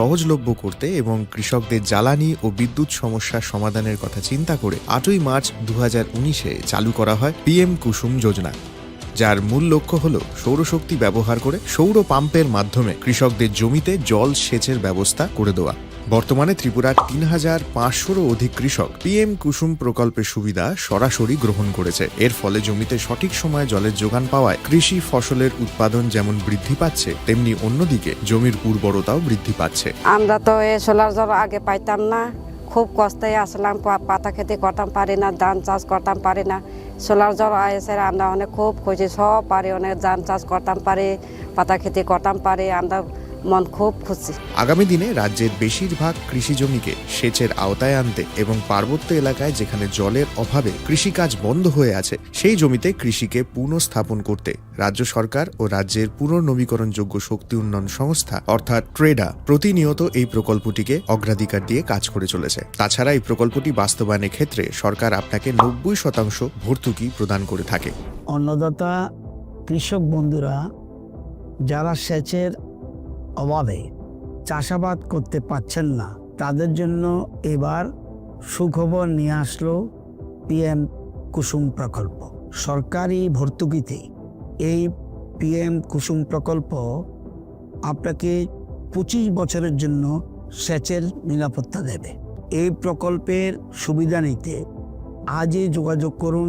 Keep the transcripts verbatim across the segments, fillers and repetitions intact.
সহজলভ্য করতে এবং কৃষকদের জ্বালানি ও বিদ্যুৎ সমস্যা সমাধানের কথা চিন্তা করে আটই মার্চ দু হাজার উনিশে চালু করা হয় পিএম কুসুম যোজনা, যার মূল লক্ষ্য হল সৌরশক্তি ব্যবহার করে সৌর পাম্পের মাধ্যমে কৃষকদের জমিতে জল সেচের ব্যবস্থা করে দেওয়া। বর্তমানে ত্রিপুরার তিন হাজার পাঁচশোরও অধিক কৃষক পিএম কুসুম প্রকল্পের সুবিধা সরাসরি গ্রহণ করেছে। এর ফলে জমিতে সঠিক সময়ে জলের যোগান পাওয়ায় কৃষি ফসলের উৎপাদন যেমন বৃদ্ধি পাচ্ছে, তেমনি অন্যদিকে জমির উর্বরতাও বৃদ্ধি পাচ্ছে। আমরা তো এই সোলার জল আগে পাইতাম না, খুব কষ্টে আসলাম, পা-, পাতা খেতে করতাম পারি না, ধান চাষ করতাম পারি না। সোলার জল এসে আমরা অনেক খুব খুশি, সব পারি, অনেক ধান চাষ করতাম পারি, পাতা খেতে করতাম পারি, আমরা মন খুব খুশি। আগামী দিনে রাজ্যের বেশিরভাগ কৃষি জমিকে সেচের আওতায় আনতে এবং পার্বত্য এলাকায় যেখানে জলের অভাবে কৃষিকাজ বন্ধ হয়ে আছে, সেই জমিতে কৃষিকে পুনঃস্থাপন করতে রাজ্য সরকার ও রাজ্যের পুনর্নবীকরণযোগ্য শক্তি উন্নয়ন সংস্থা অর্থাৎ ট্রেডা প্রতিনিয়ত এই প্রকল্পটিকে অগ্রাধিকার দিয়ে কাজ করে চলেছে। তাছাড়া এই প্রকল্পটি বাস্তবায়নের ক্ষেত্রে সরকার আপনাকে নব্বই শতাংশ ভর্তুকি প্রদান করে থাকে। অন্নদাতা কৃষক বন্ধুরা যারা সেচের অভাবে চাষাবাদ করতে পারছেন না, তাদের জন্য এবার সুখবর নিয়ে আসলো পিএম কুসুম প্রকল্প। সরকারি ভর্তুকিতে এই পিএম কুসুম প্রকল্প আপনাকে পঁচিশ বছরের জন্য সেচের নিরাপত্তা দেবে। এই প্রকল্পের সুবিধা নিতে আজই যোগাযোগ করুন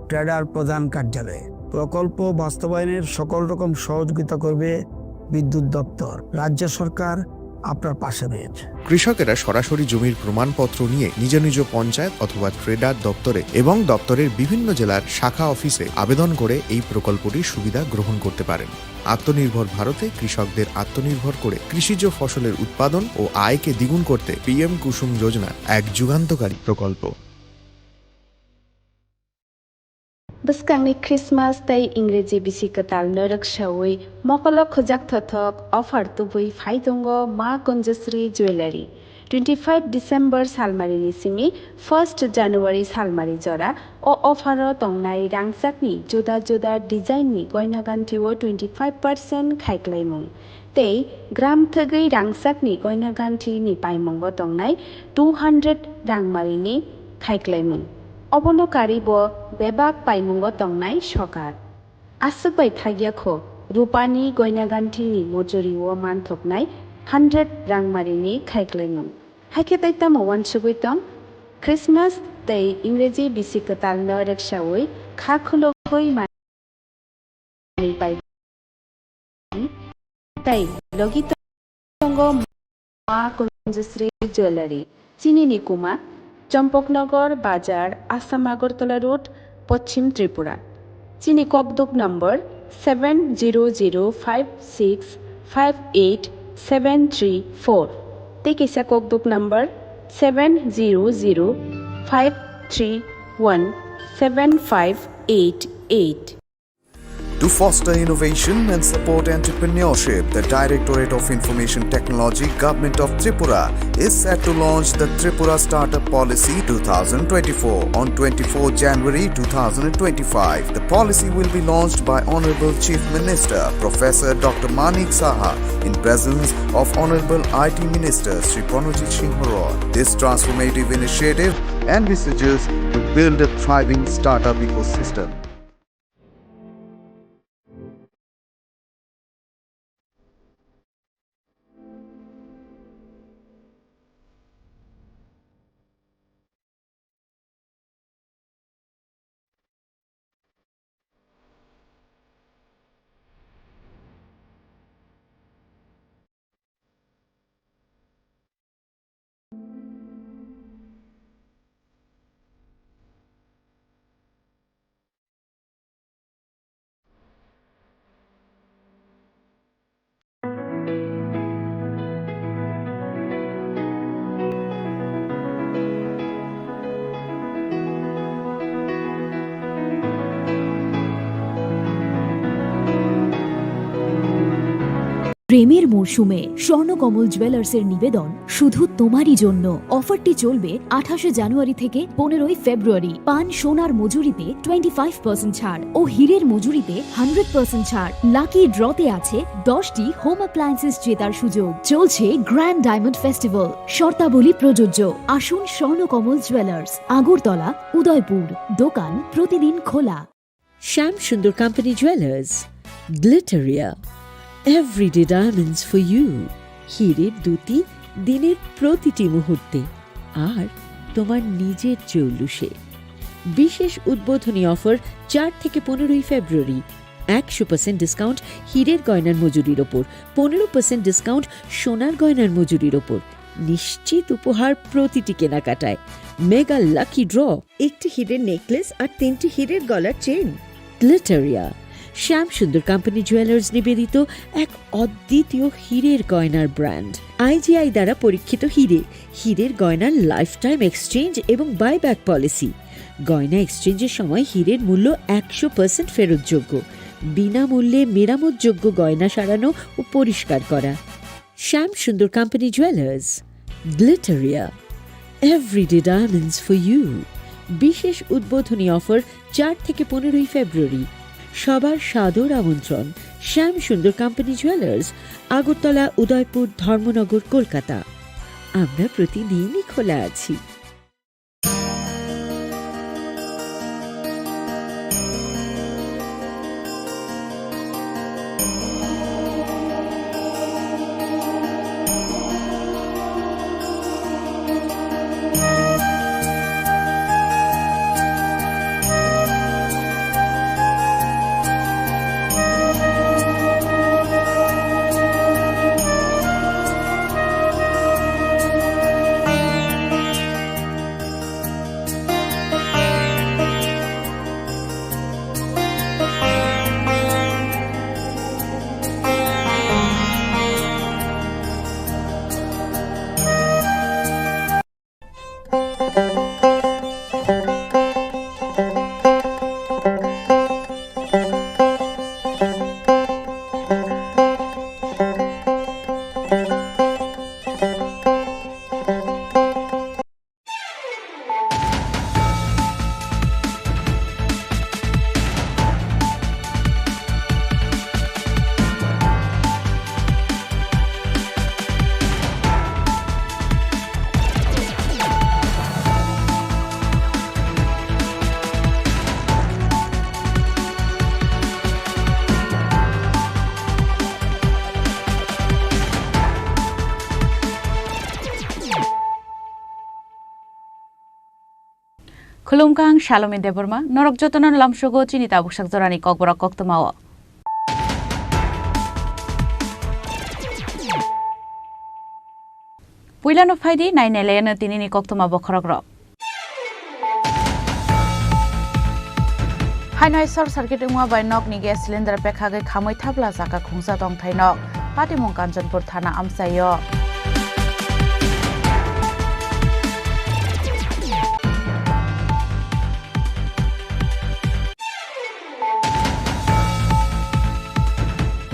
ট্রেডার প্রধান কার্যালয়ে। প্রকল্প বাস্তবায়নের সকল রকম সহযোগিতা করবে বিদ্যুৎ দপ্তর। রাজ্য সরকার আপনার পাশে রয়েছে। কৃষকেরা সরাসরি জমির প্রমাণপত্র নিয়ে নিজ নিজ পঞ্চায়েত অথবা ট্রেডার দপ্তরে এবং দপ্তরের বিভিন্ন জেলার শাখা অফিসে আবেদন করে এই প্রকল্পটির সুবিধা গ্রহণ করতে পারেন। আত্মনির্ভর ভারতে কৃষকদের আত্মনির্ভর করে কৃষিজ ফসলের উৎপাদন ও আয়কে দ্বিগুণ করতে পিএম কুসুম যোজনা এক যুগান্তকারী প্রকল্প। Bwskangni Christmas tei Ingreji bisi kwtalno rwksaui mokolo khujak thothok offer tubui phai tongo Ma Kunjasri Jewellery. Twenty five December salmarini simi first January salmari jora o offer o tongnai rangchakni juda juda design ni goina ganthi o twenty five percent khaiklaimung. Tei gram thwgwi rangchakni goina ganthini paimungo tongnai two hundred rangmarini khaiklaimung. Obono karwi bo bebak paimungo tongnai sokar. Aswk bai thagya kho, rupani goina ganthini mojori o manthoknai hundred rangmarini khaiklaimung. Haikhe tai tamo uansugwi tong? Christmas tei Ingreji bisi kwtalno rwksaui kha khulogwi manwi pai. Tei logi tongo Ma Kunjasri Jewellery. Chini ni kuma Champaknagar Bazar, Assam Agartala Road, Poschim Tripura. Chini kokduk number seven zero zero five six five eight seven three four. Tei kisa kokduk number seven zero zero five three one seven five eight eight. To foster innovation and support entrepreneurship, the Directorate of Information Technology, Government of Tripura, is set to launch the Tripura Startup Policy two thousand twenty-four on twenty-fourth January two thousand twenty-five. The policy will be launched by Honorable Chief Minister Professor Doctor Manik Saha in presence of Honorable I T Minister Shri Pranajit Singh Roy. This transformative initiative envisages to build a thriving startup ecosystem. প্রেমের মরশুমে স্বর্ণকমল জুয়েলার্সের নিবেদন শুধু তোমারই জন্য। অফারটি চলবে আঠাশে জানুয়ারি থেকে পনেরোই ফেব্রুয়ারি। পান সোনার মজুরিতে টোয়েন্টি ফাইভ পার্সেন্ট ছাড় ও হীরের মজুরিতে হান্ড্রেড পার্সেন্ট ছাড়। লাকি ড্রতে আছে দশটি হোম অ্যাপ্লায়েন্সেস জেতার সুযোগ। চলছে গ্র্যান্ড ডায়মন্ড ফেস্টিভ্যাল, শর্তাবলী প্রযোজ্য। আসুন স্বর্ণকমল জুয়েলার্স, আগরতলা, উদয়পুর। দোকান প্রতিদিন খোলা। Shyam Sundar company jewellers, Glitteria, everyday diamonds for you. হীরের দ্যুতি দিনের প্রতিটি মুহূর্তে, আর তোমার নিজের জৌলুসে। বিশেষ উদ্বোধনী অফার চার থেকে পনেরোই ফেব্রুয়ারি। একশো পার্সেন্ট ডিসকাউন্ট হীরের গয়নার মজুরির ওপর, পনেরো পার্সেন্ট ডিসকাউন্ট সোনার গয়নার মজুরির ওপর। নিশ্চিত উপহার প্রতিটি কেনাকাটায়। মেগা লাকি ড্র, একটি হীরের নেকলেস আর তিনটি হীরের গলার চেইন। গ্লিটারিয়া, শ্যাম সুন্দর কোম্পানি জুয়েলার্স নিবেদিত এক অদ্বিতীয় হীরের গয়নার ব্র্যান্ড। আইজিআই দ্বারা পরীক্ষিত হীরে, হীরের গয়নার লাইফ টাইম এক্সচেঞ্জ এবং বাইব্যাক পলিসি। গয়না এক্সচেঞ্জের সময় হীরের মূল্য একশো পার্সেন্ট ফেরতযোগ্য। বিনামূল্যে মেরামতযোগ্য গয়না সারানো ও পরিষ্কার করা। Shyam Sundar company jewellers, Glitteria, everyday diamonds for you. বিশেষ উদ্বোধনী অফার চার থেকে পনেরোই ফেব্রুয়ারি। সবার সাদর আমন্ত্রণ। শ্যাম সুন্দর কোম্পানি জুয়েলার্স, আগরতলা, উদয়পুর, ধর্মনগর, কলকাতা। আমরা প্রতিদিনই খোলা আছি। Khulumkha, ang Salomi Debbarma, norok jotono lamsogo chini tabuk sak jorani kokborok koktwmao. Puilano phaidi nainailayano tinini koktwma bokhorokrok. Haino hai short circuit wngma bai nokni gas cylinder pekhagwi khamwi thapla chakha khungsa tongthai nok. Patimung Kanchanpur thana amchaio.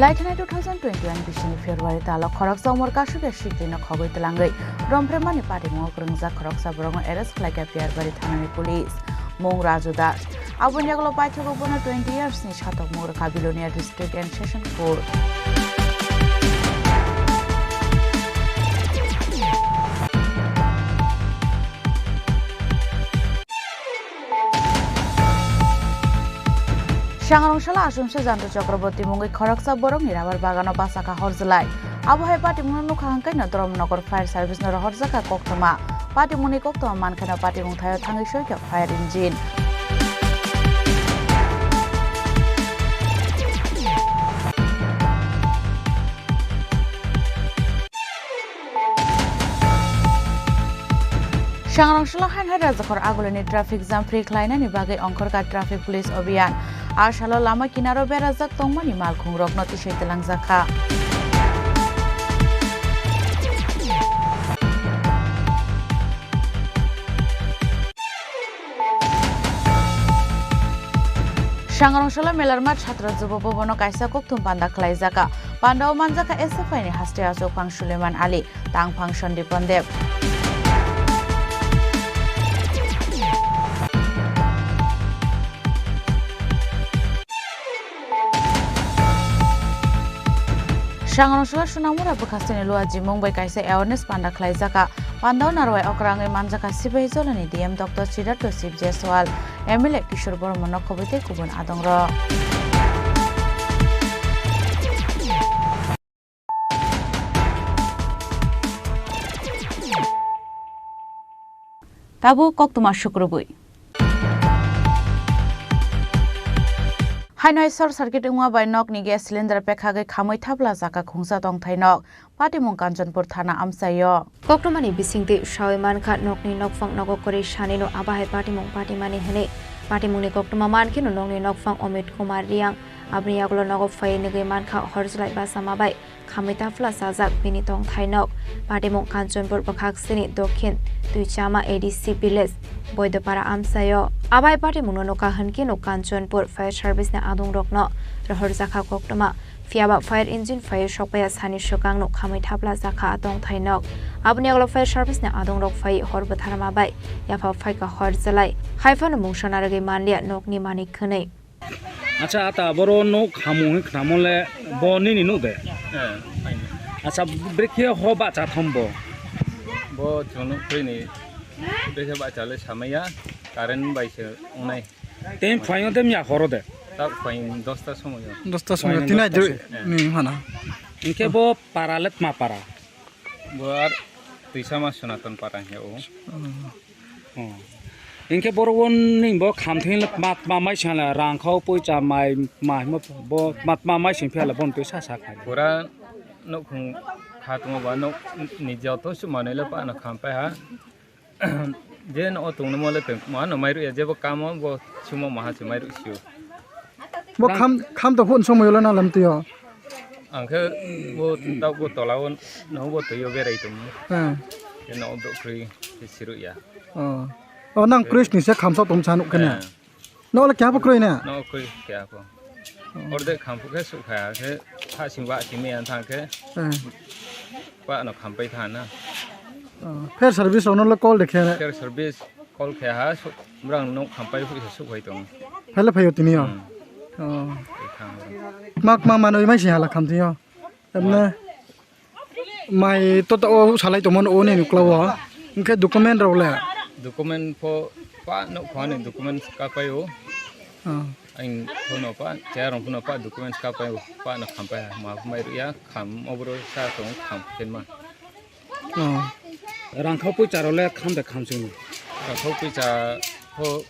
Laithanai two thousand twenty-one bisini February talo khoroksa umor kasuk ya sikri no khogwi twlangwi romphre mani patimung kwrwngjak khoroksa borokno arrest khlaikha Piyarbari thanani police. Mung Raju Das. Aboni yagulo paithago bono twenty years ni satok mung rwkha Bilonia District and Session Court. Sangrong sala Asumsa Janto Chakraborty mungwi khoroksa borokni rabar bagano bachakha horjlai. Abo hai patimungno nukha hwnkhe no Dhormanagar Fire Service no rohorjakha koktwma. Patimungni koktwma mankheno patimung thaio thangwi soikha fire engine. Sangrong sala haino hai Rajakhor Agulini traffic jam free khlainani bagwi ongkhorkha traffic police obhiyan. A salo lama kinaro berajak tongmani malkhungrokno tisai twlangjakha. Sangrong sala Melarmat Chhatra Jubo Bhavan o kaisa kokthum panda khlaijakha. Pandao manjakha S F I ni haste achukphang Suleiman Ali, tangphang Sandipan Deb. Sangrong sula Sunamura bwkhasteni lua jimung bai kaisa awareness panda khlaijakha. Pandao narwai okrangwi manjakha Sipahi Jolani D M Doctor Siddhartho Shiv Jaiswal, M L A Kishore Bormon nokhobwi tei kubun adongrok. Tabuk koktwma sukrubwi. Haino hai short circuit wngma bai nokni gas cylinder pekhagwi khamwi thapla jaka khungsa tongthai nok. Patimung Kanchanpur thana amchaio. Koktwmani bisingtwi sawi mankha nokni nokphang nogo kwrwi sanino abo hai patimung patimani hwnwi. Patimungni koktwma mankheno nokni nokphang Omit Kumar Riang. Aboni yagulo nogo phaiwi nugwi mankha horjlai bachama bai khamwi tafla chajak bini tongthai nok. Patimung Kanchanpur bwkhaksini Dokhin Tuichama A D C village Boidopara amchaio. Abai patimungno nukha hwnkhe no Kanchanpur fire service ni adongrokno rohorjakha koktwma. Phiyaba fire engine phaiwi sokpaiya sani swkangno khamwi thapla jakha a tongthai nok. Aboni yagulo fire service ni adongrok phaiwi hor bwtharma bai yapha phaikha horjlai. Haiphano mungsa narwgwi manliya nokni manik khwnwi. Acha, ata boro nuk khamung hin khnamo le bo nini nuk de? Eh, aini. Acha, brekhe ho bacha thom bo? Bo chwng nuk khwini brekhe bacha le samaya, current bai se wngnai. Tei phaino de miya horo de? Tak phain dosta somoyo. Dosta somoyo, phaino tinai dosta dui somoyo. Eh. Ni mana. Hinkhe bo para le tma para? Bo ar Tuisama Sonaton para hiya o. Oh. Oh. Hinkhe borok o nini bo khamtheng le tma tma mai sala rang khao poicha mai ma himo bo tma tma mai sing phiya le bon twi sa sa khai. Pura nukhung kha tongo ba nuk ni joto se manwi le pano kham pai ha. Je no tongno mo le tong ma no mai rw ya jebo kamo bo sumo maha se mai rw sio. Bo kham, kham to phun somoyo le na lam twi o. Ang khe bo tau bo tola o no bo twi o berai tong. Hmm. Ke no do kri ke siru ya. Oh. Oh, nang Chris ni se khamsa tong cha nuk kene. Eh. No le kya bo kroi na? No kroi kya ko. Oh. Orde kham phu khe su kha khe ha sing ba sing me an thang khe. Eh. Pa no kham pai tha na. Oh. Fair service no le call de khe. Fair service. Call khe ha, su-, brang no khampai hui se sukhai tong. Hele phayo tini yo. Hmm. Oh. Ithang. Mak ma manoi mai si hala kham tini yo. Emne mai to to o salai to mon o ne nukla o. Hingke document rok le. Document pho pa no phone document ka payo. Oh. Ang phono pa, chair rok phono pa documents ka payo, pa no khampai ma mai ruya kham obro sa tong kham kenma. Oh. Rangkhao poicha rok le kham de kham sini. Rangkhao poicha pho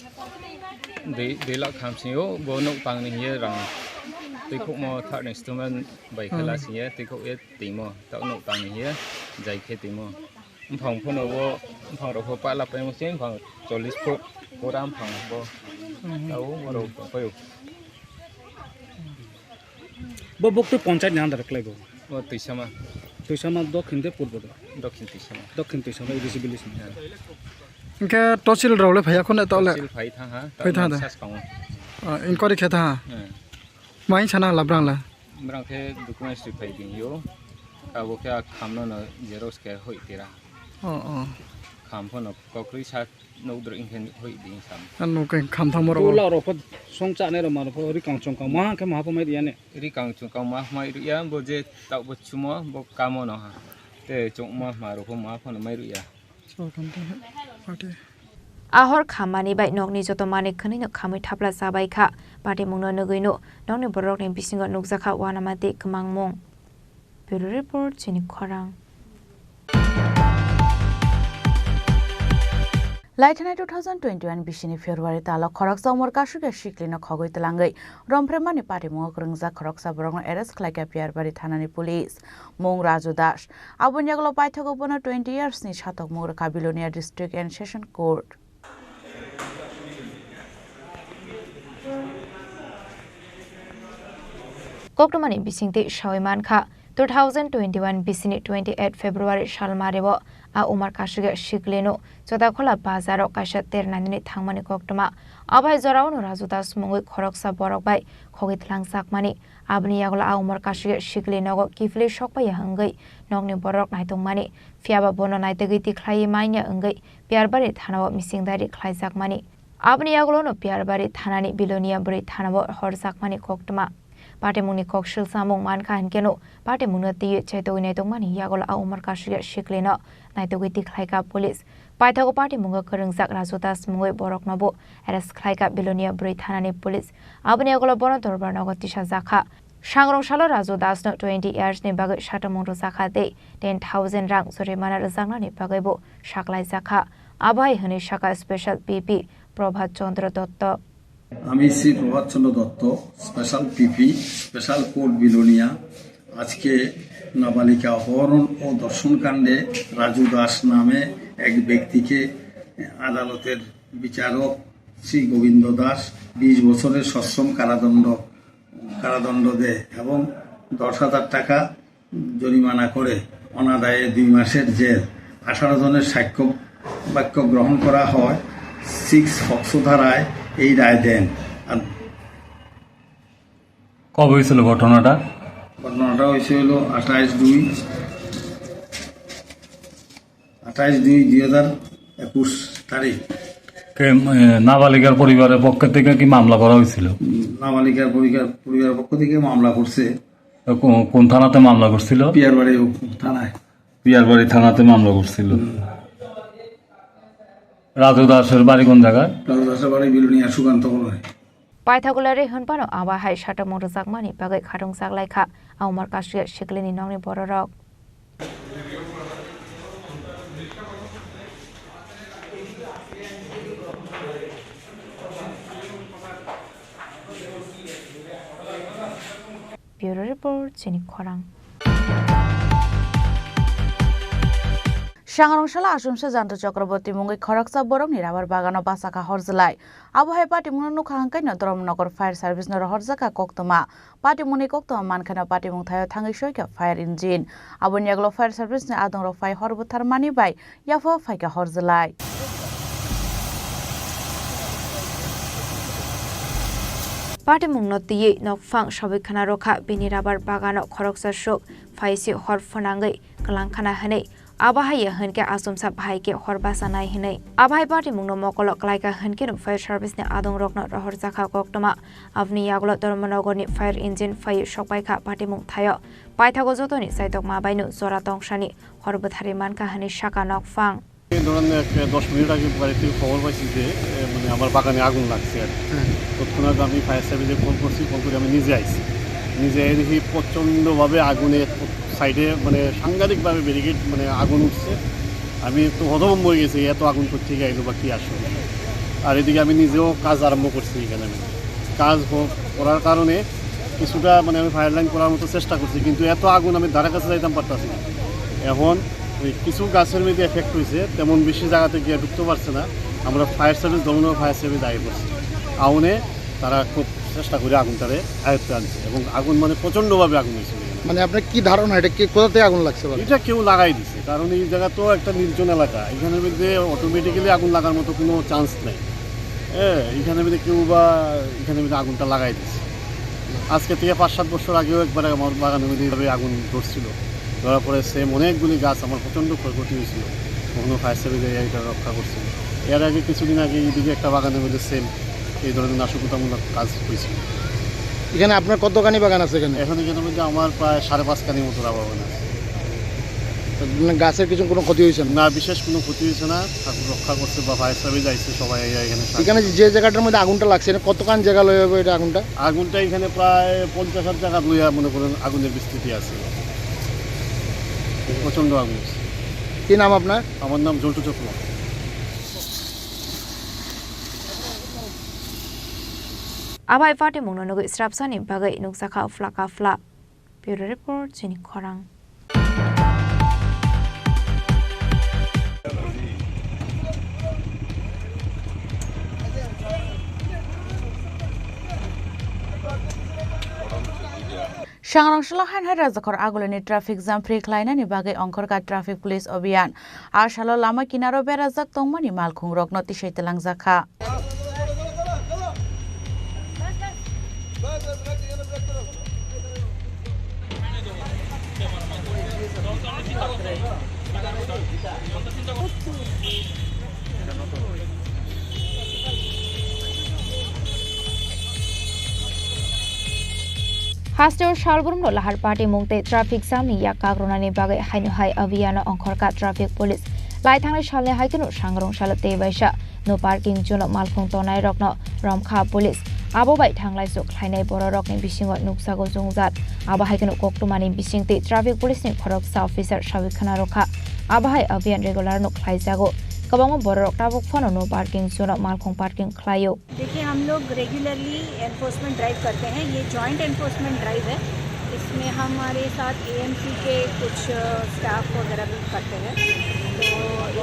dui, dui lakh kham sini o, bo nuk tang ni hiye rang. Twi khuk mo thar ni instrument bai khela sini ye, twi khuk ye twi mo, tak nuk tang ni hiye, jai khe twi mo. Buphang phano bo, buphang rok pho pala pai mo se, buphang chollish foot, pura buphang bo. Mhm. Tao borok tong paio. Bo bukti ponchayat ni under klai bo? Bo Tuisama. Tuisama dokhin de purbo de? Dokhin Tuisama. Dokhin Tuisama, A D C village ni. Ya. Hingke tosil rok le phaiya khone tole? Tosil phai thang ha, phai thang da. Saspango. Ah, inquiry khe thang ha? Ya. Mai sana la brang la? Brang khe documents ri phai ding yo. Abo khe a kham no no xerox khe hoi tira. Oh, oh. Kham phano kokrwi sa Nokdroi wngkhe hoi di sam. Ano khe khamthang borok. Bola rok pho song chanai rok mano pho ri kang chong kang ma khe ma pho mai riya ne. Ri kang chong kang ma mai riya bo je tao bo chumo bo kamo no ha. Te chong ma ma rok pho ma pho no mai riya. So khamthang party. Ahor khammani bai nokni joto manik khwnwi no khamwi thapla chabai kha. Patimung no nugwi no nokni borok ni bisingo nukjakha uanama tei kwmangmung. Bureau Report, chini khorang. Laithanai two thousand twenty-one bisini February talo khoroksa umor kasukya siklino khogwi twlangwi romphreimani patimungo kwrwngjak khoroksa borokno arrest khlaikha Piyarbari thanani police. Mung Raju Das. Aboni yagulo paithago bono twenty years ni satokmung rwkha Bilonia District and Session Court. Koktwmani bisingtwi sawi mankha, Two thousand twenty-one bisini twenty-eight February salmario a Umar Kasige Siklino Chotakhola bazaro kaisa ter nainani thangmani koktwma. Abai jorao no Raju Das mungwi khoroksa borok bai khogwi tlangjakmani. Aboni yagulo a Umar Kasige Sikli nogo kiphilwi sokpaiya wngwi nokni borok naitongmani. Phiyaba bono naitugwi tikhlaiwi manya wngwi Piyarbari thanao misingdari khlaijakmani. Aboni yagulono Piyarbari thanani Bilonia bwrwi thanao horjakmani koktwma. Patimungni kok swlsamung mankha hinkhe no patimungno twiwi chaitogwi naitokmani yagulo a Umar Kasige Siklino naitugwi tikhlaikha police. Paithago patimungo kwrwngjak Raju Das mungwi boroknobo arrest khlaikha Bilonia bwrwi thanani police. Aboni yagulo bono dorbar nogo tisajakha. Sangrong salo Raju Das no twenty years ni bagwi satamung rwjakha tei ten thousand rang jorimana rwjaknani bagwi bo saklaijakha. Abo hai hwnwi sakha Special P P Prabhat Chandra Dotto. আমি Shri Prabhatchandra Datta, special PP, special court Belonia. আজকে নাবালিকা অপহরণ ও ধর্ষণ কাণ্ডে রাজু দাস নামে এক ব্যক্তিকে আদালতের বিচারক শ্রী গোবিন্দ দাস বিশ বছরের সশ্রম কারাদণ্ড কারাদণ্ড দেয় এবং দশ হাজার টাকা জরিমানা করে অনাদায়ে দুই মাসের জেল, আঠারো জনের সাক্ষ্য বাক্য গ্রহণ করা হয়, সিক্স পক্সো ধারায় এই রায় দেন। আর কবে হয়েছিল ঘটনাটা? ঘটনাটা হয়েছিল আঠাইশ দুই, আঠাইশ দুই দুই হাজার একুশ তারিখ। কে, এ, নাবালিকার পরিবারের পক্ষ থেকে কি মামলা করা হয়েছিল? উম, নাবালিকার পরিবার, পরিবারের পক্ষ থেকে মামলা করছে। তো কো-, কোন থানাতে মামলা করছিল? পিয়ারবাড়ি থানায়। পিয়ারবাড়ি থানাতে মামলা করছিল। হুম। রাজু দাসের বাড়ি কোন জায়গায়? রাজু দাসের বাড়ি Belonia Sukanta colony. Paithakgwlari hwnphano abo hai satamung rwjakmani bagwi kharwngjak lai kha a Umar Kasige Siklini nokni bororok. Bureau Report, Chini Khorang. Sangrong sala Asomsa Janto Chakraborty mungwi khoroksa borokni rabar bagano bachakha horjlai. Abo hai patimungno nukha hwnkhe no Dhormonogor Fire Service no rohorjakha koktwma. Patimungni koktwma mankheno patimung thaio thangwi soikha fire engine. Aboni yagulo fire service ni adongrok phai hor butharmani bai yaphao phaikha horjlai. Patimungno twiwi nokphang sobwi khna rwkha, bini rabar bagano khoroksa swk phaisi hor phwnangwi kwlangkhana hwnwi. Abo hai ya hwnkhe achomsa bahai khe hor bachanai hwnwi. Abo hai patimungno mokolo klaikha hwnkhe no fire service ni adongrokno rohorjakha koktwma. Aboni yagulo Dhormonogorni fire engine phaiwi sokpaikha patimung thaio. Paithago jotoni chaitokma baino jora tongsani hor bwtharwi mankha hwnwi sakha nokphang. এই ধরেন এক দশ মিনিট আগে বাড়ি থেকে খবর পাইছি যে, এ, মানে আমার বাগানে আগুন লাগছে আর কি। হ্যাঁ। তৎক্ষণাৎ আমি ফায়ার সার্ভিসে ফোন করছি, ফোন করে আমি নিজে আইছি। নিজে আই দেখি প্রচণ্ডভাবে আগুনের সাইডে মানে সাংঘাতিকভাবে ব্যারিকেড, মানে আগুন উঠছে। আমি একটু হতভম্ব হয়ে গেছি, এত আগুন কোথেকে আইলো বা কী আসলো। আর এদিকে আমি নিজেও কাজ আরম্ভ করছি এখানে। আমি কাজ হ-, করার কারণে কিছুটা মানে আমি ফায়ার লাইন করার মতো চেষ্টা করছি, কিন্তু এত আগুন আমি ধারে কাছে যাইতাম পারতাছি না। এখন ওই কিছু গাছের মধ্যে এফেক্ট হইছে, তেমন বেশি জায়গাতে গিয়ে ঢুকতে পারছে না। আমরা ফায়ার সার্ভিস, দমনগর ফায়ার সার্ভিস দায়ী করছি। আগুনে তারা খুব চেষ্টা করে আগুনটারে আয়ত্তে আনছে এবং আগুন মানে প্রচণ্ডভাবে আগুন হয়েছে এখানে। মানে আপনার কি ধারণা, এটা কি, কোথা থেকে আগুন লাগছে বা? এটা কেউ লাগাই দিছে, কারণ এই জায়গা তো একটা নির্জন এলাকা, এখানের মধ্যে অটোমেটিক্যালি আগুন লাগার মতো কোনো চান্স নেই। হ্যাঁ, এখানের মধ্যে কেউ বা এখানের মধ্যে আগুনটা লাগাই দিছে। আজকে থেকে পাঁচ সাত বছর আগেও একবার আমার বাগানের মধ্যে এইভাবে আগুন ধরছিল, ধরার পরে সেম অনেকগুলি গাছ আমার প্রচণ্ড ক্ষয়ক্ষতি হয়েছিল, কখনো ফায়ার সার্ভিস এরিয়া এটা রক্ষা করছিল। এর আগে কিছুদিন আগে এইদিকে একটা বাগানের মধ্যে সেম এই ধরনের নাশকতামূলক কাজ হয়েছিল। এখানে আপনার কতখানি বাগান আছে এখানে? এখন এখানের মধ্যে আমার প্রায় সাড়ে পাঁচখানির মতো রাবার বাগান আছে। তো মানে গাছের কিছু কোনো ক্ষতি হয়েছে না? না, বিশেষ কোনো ক্ষতি হয়েছে না। ঠাকুর রক্ষা করছে বা ফায়ার সার্ভিস আইছে, সবাই আইয়া এখানে সাহায্য এখানে করছে। যে জায়গাটার মধ্যে আগুনটা লাগছে, এটা কতখান জায়গা লয়ে হবে এটা আগুনটা? আগুনটা এখানে প্রায় পঞ্চাশ হাত জায়গা লইয়া মনে করেন আগুনের বিস্তৃতি আছে, প্রচণ্ড আগুন। কি নাম আপনার? আমার নাম জন্টু চক্র। Abai patimungno nugwi srapsani bagwi nukjakha phla ka phla. Bureau Report, Chini Khorang. Sangrong salo hain hai Rajakhor agulini traffic jam free khlainani bagwi ongkhorkha traffic police obhiyan. A salo lama kinaro berajak tongmani malkhungrokno tisai twlangjakha. Hasteo salbrumno lahar party mung tei traffic jam ni yak kak rwnani bagwi haino hai abhiyano ongkhorkha traffic police. Lai thangnai salni hai kheno sangrong salo tei baisa no parking zone o malkhung tongnai rokno romkha police. Abo bai thanglai sok khlainai bororokni bisingo nukjago chwngjak. Abo hai kheno koktwmani bisingtwi traffic police ni khoroksa officer sawi khna rwkha. Abo hai abhiyan regular no khlaijago. Kwbangma bororok tabuk phano no parking zone o malkhung parking khlaio. देखिए, हम लोग regularly enforcement drive करते हैं। ये joint enforcement drive है। इसमें हमारे साथ एएमसी के कुछ, अ, स्टाफ वगैरह भी करते हैं। तो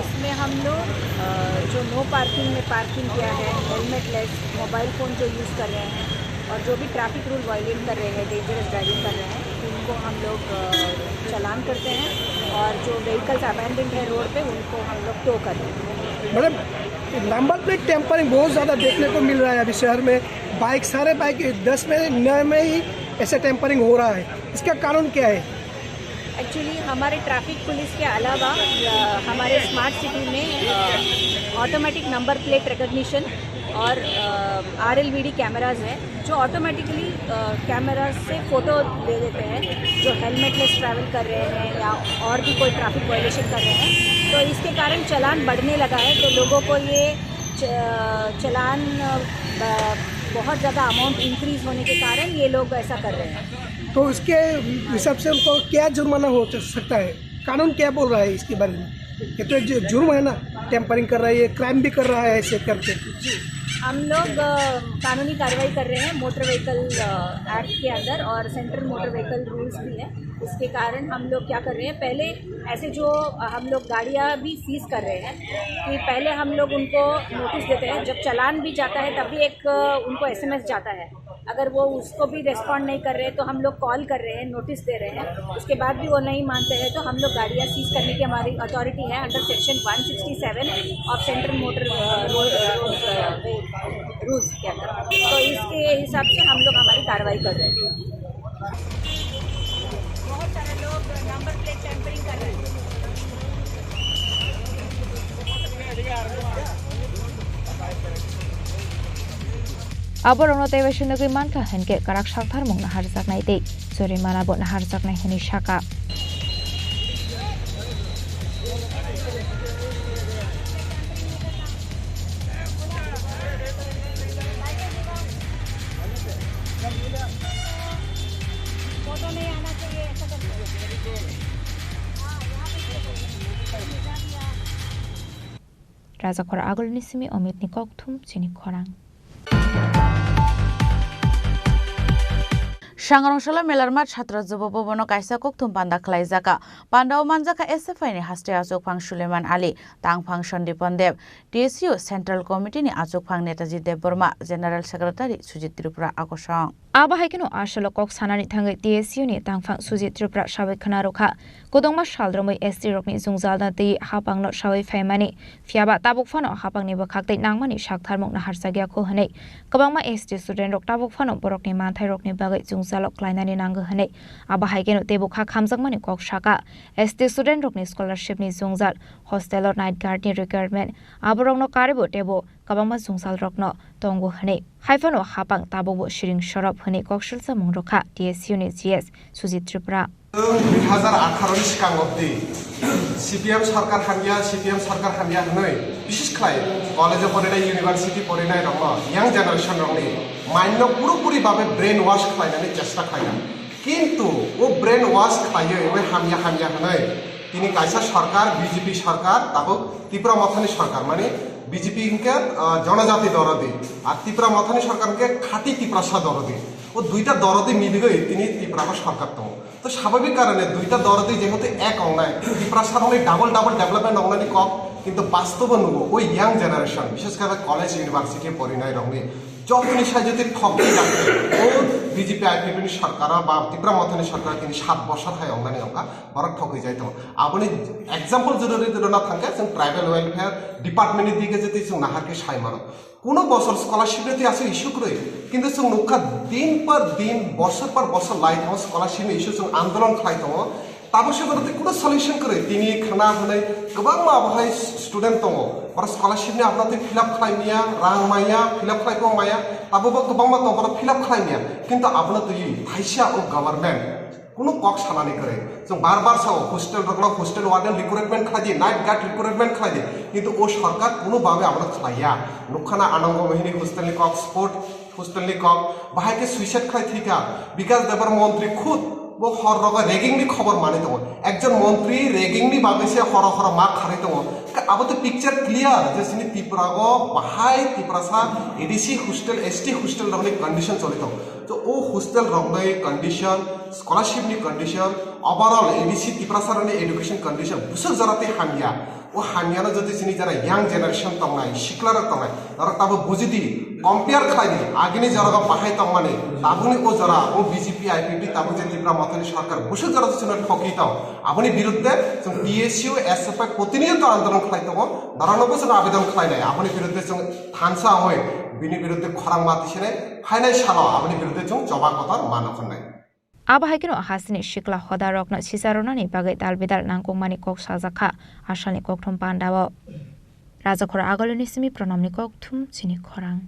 इसमें हम लोग, अ, जो नो पार्किंग में पार्किंग किया है, हेलमेट लेस, मोबाइल फ़ोन जो यूज़ कर रहे हैं और जो भी ट्रैफिक रूल वायलेट कर रहे हैं, डेंजरस ड्राइविंग कर रहे हैं, उनको हम लोग, अ, चालान करते हैं और जो व्हीकल्स अबैंडन्ड है रोड पे, उनको हम लोग टो करते हैं। मैडम, नंबर प्लेट टेम्परिंग बहुत ज़्यादा देखने को मिल रहा है अभी शहर में। बाइक, सारे बाइक दस में, नौ में ही ऐसे टेम्परिंग हो रहा है, इसका कारण क्या है? एक्चुअली हमारे ट्रैफिक पुलिस के अलावा, अ, हमारे स्मार्ट सिटी में, अ, ऑटोमेटिक नंबर प्लेट रिकॉग्निशन और, अ, आरएलवीडी कैमरास हैं, जो ऑटोमेटिकली, अ, कैमरा से फ़ोटो दे देते हैं, जो हेलमेटलेस ट्रैवल कर रहे हैं या और भी कोई ट्रैफिक वायलेशन कर रहे हैं। तो इसके कारण चालान बढ़ने लगा है, तो लोगों को ये च-, चालान, अ, ब-, बहुत ज़्यादा अमाउंट इंक्रीज होने के कारण ये लोग ऐसा कर रहे हैं। तो इसके हिसाब से उनको क्या जुर्माना हो सकता है? कानून क्या बोल रहा है इसके बारे में? ये तो एक जु-, जुर्म है ना, टेम्परिंग कर रहा है, ये क्राइम भी कर रहा है ऐसे करके। जी, हम लोग, अ, कानूनी कार्रवाई कर रहे हैं मोटर व्हीकल, अ, एक्ट के अंदर और सेंट्रल मोटर व्हीकल रूल्स भी है। इसके कारण हम लोग क्या कर रहे हैं, पहले ऐसे जो, अ, हम लोग गाड़ियाँ भी सीज कर रहे हैं कि पहले हम लोग उनको नोटिस देते हैं, जब चालान भी जाता है तब भी एक, अ, उनको एसएमएस जाता है। अगर वो उसको भी रिस्पॉन्ड नहीं कर रहे तो हम लोग कॉल कर रहे हैं, नोटिस दे रहे हैं, उसके बाद भी वो नहीं मानते हैं तो हम लोग गाड़ियाँ सीज करने की हमारी अथॉरिटी है under section one sixty seven of Central Motor, अ, Road, अ, रूल्स के अंदर। तो इसके हिसाब से हम लोग हमारी कार्रवाई कर रहे हैं। बहुत सारे लोग नंबर प्लेट टेम्परिंग कर रहे हैं। Aborokno tei bai se nugwi mankha hinkhe kwrak saktharmung naharjaknai tei jorimana bo naharjaknai hwnwi sakha. Rajakhor agulini simi Omitni kokthum chini khorang. Sangrong salo Melarmat Chhatra Jubo Bhavan o kaisa kokthum panda khlaijaka. Panda o manjakha S F I ni haste achukphang Suleiman Ali, tangphang Sandipan Deb, T S U Central Committee ni achukphang Netaji Debbarma, General Secretary Sujit Tripura akosong. Abo hai kheno asolo kok sanani thangwi T S U ni tangphang Sujit Tripura sawi khna rwkha. Kwdwngma sal romwi S T rokni jwngjalno twi hapangno sawi phaimani, phiyaba tabuk phano hapangni bwkhak tei nangmani saktharmung naharjakya kho hwnwi kwbangma S T student rok tabuk phano borokni manthairokni bagwi jwngjalo klainani nango hwnwi. Abo hai kheno teibo kha khamjakmani kok saka. S T student rokni scholarship ni jwngjal, hostel o night guard ni requirement, aborokno karibo teibo kwbangma jwngjal rokno tongo hwnwi. Haiphano hapang tabukbo siring sorop hwnwi koksilsamung rwkha T S U ni G S Sujit Tripura. Dui hazar atharo ni swkang obdi C P M sarkar hamya, C P M sarkar hamya hwnwi, bises khlai college o porinai, university porinai rokno, young generation rokni mind no purapuri babe brain wash khlainani chesta khlainai. Kintu o brain wash khlaiwi, oi hamya hamya hwnwi, tini kaisa sarkar, B J P sarkar, tabuk Tipra Mothani sarkar, mani B J P hinkhe, ah, jonojati dorodi, ar Tipra Mothani sarkar hinkhe khati Tiprasa dorodi. O duita dorodi miligwi tini Tiprasa sarkar tongo. To sababik karone duita dorodi jehetu ek ongnai, Tiprasa rokni double double development ongnani kok, kintu bastobo nugo, o young generation, bishes kore college, university porinai rokni Jotoni sai jotoni thok di jak. O B J P I P F T ni sarkar ba Tipra Mothani sarkar tini sat bosor hai ongnani ongkha, borok thogwi jai tongo. Aboni example jodi rwna rwna thangkhe chwng tribal welfare department ni dige jodi chwng nahar khe sai mano. Kuno bosor scholarship ni twi aswk issue kwrwi, kintu chwng nukha din par din, bosor par bosor lai thango scholarship ni issue chwng andolon khlai tongo. Tabuk se borok tei kuno solution kwrwi, tini khna hwnwi kwbangma abohai student tongo, borok scholarship ni abono tei fill up khlai maya, rang maya, fill up khlai bo maya, tabuk bo kwbangma tongo, borok fill up khlai maya, kintu abono twi thaisa o government kuno kok sanani kwrwi. Chwng bar bar sao, hostel rokno hostel warden recruitment khlai di, night guard recruitment khlai di, kintu o sarkar kuno babe abono khlai ya. Nukha na Anango Mohini hostel ni kok, sport hostel ni kok, bahai khe suicide khlai thwikha. Bikas Debbar montri khud bo hor rogo ragging ni khobor manwi tongo. Ekjon montri ragging ni bagwi se horo horo ma kharwi tongo. Ka-, abo to picture clear je chini Tripura o bahai Tiprasa A D C hostel, S T hostel rokni condition choli tongo. To o hostel rokni condition, scholarship ni condition, overall A D C Tiprasa rokni education condition bwswk jora tei hamya. O hamyano jodi chini jara young generation tongnai, siklarok tongnai, norok tabuk buji di, compare khlai di, agini jora o bahai tongmani, tabukni o jora, o B J P I P F T tabuk je Tipra Mothani sarkar, bwswk jora chwngno thokwi tong. Aboni birudde chwng T S U, S F I protiniyoto andolon khlai tongo, norokno bwswk abedon khlainai, aboni birudde chwng thansa oi, bini birudde khorang ma tisinai, phainai salo aboni birudde chwng choba kotor mano hwnnai. Abo hai kheno hasteni sikla hoda rokno sisa rwnani bagwi dal bidal nangkukmani kok sajak kha asalni kokthum pandao. Rajakhor Agaliuni simi Pranamni kokthum chini khorang.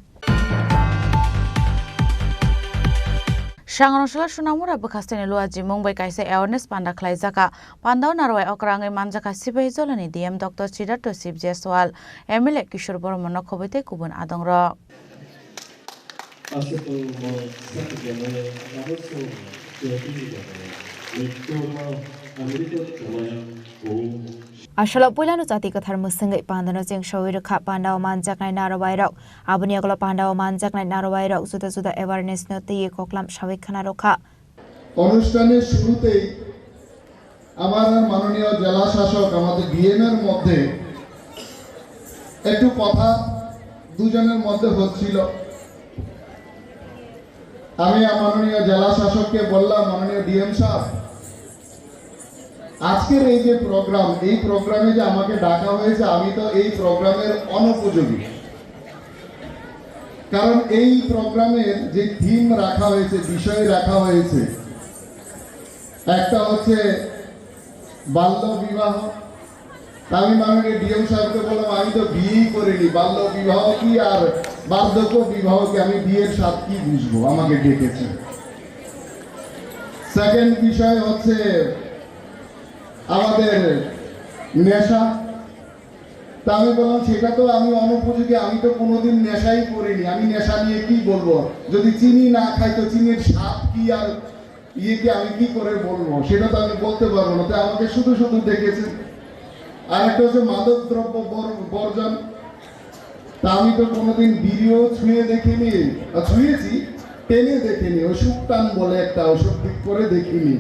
Sangrongsola Sonamura bwkhasteni Luaji mung bai kaisa awareness panda khlaijak kha. Pandao narwai okra wngwi manjak kha Sipaijolani D M Doctor Siddhartho Shiv Jaiswal, M L A Kishore Bormano khobwi tei kubun adongrok. Aswk wngmo sakjagwi, abo chwng jotoni bagwi mrityono amrito khwnaya o. Asalo puilano jati kwthar mwswngwi pandano chengsawi rwkha, pandao manjaknai narwai rok. Aboni yagulo pandao manjaknai narwai rok juda juda awareness no twiwi koklam sawi khna rwkha. অনুষ্ঠানের শুরুতেই আমার আর মাননীয় জেলা শাসক, আমাদের ডিএম এর মধ্যে একটু কথা দুজনের মধ্যে হচ্ছিল। আমি আর মাননীয় জেলা শাসককে বললাম, "মাননীয় ডিএম সাহেব, আজকের এই যে প্রোগ্রাম, এই প্রোগ্রামে যে আমাকে ডাকা হয়েছে, আমি তো এই প্রোগ্রামের অনুপযোগী।" কারণ এই প্রোগ্রামের যে থিম রাখা হয়েছে, বিষয় রাখা হয়েছে, একটা হচ্ছে বাল্য বিবাহ। তা আমি মাননীয় ডিএম সাহেবকে বললাম, "আমি তো বিয়েই করিনি, বাল্য বিবাহ কি আর বার্ধক্য বিবাহ কি, আমি বিয়ের স্বাদ কি বুঝবো, আমাকে ডেকেছে।" সেকেন্ড বিষয় হচ্ছে আমাদের নেশা। তা আমি বললাম, "সেটা তো আমি অনুপযোগী, আমি তো কোনোদিন নেশাই করিনি, আমি নেশা নিয়ে কি বলবো? যদি চিনি না খাই তো চিনির স্বাদ কি আর ইয়ে কি আমি কি করে বলবো? সেটা তো আমি বলতে পারবো না।" তাই আমাকে শুধু শুধু ডেকেছেন। আর একটা হচ্ছে মাদক দ্রব্য বর-, বর্জন। তা আমি তো কোনোদিন বিড়িও ছুঁয়ে দেখিনি, আহ, ছুঁয়েছি, টেনে দেখিনি, ওই সুক্তান বলে একটা ওষুধ ঠিক করে দেখিনি।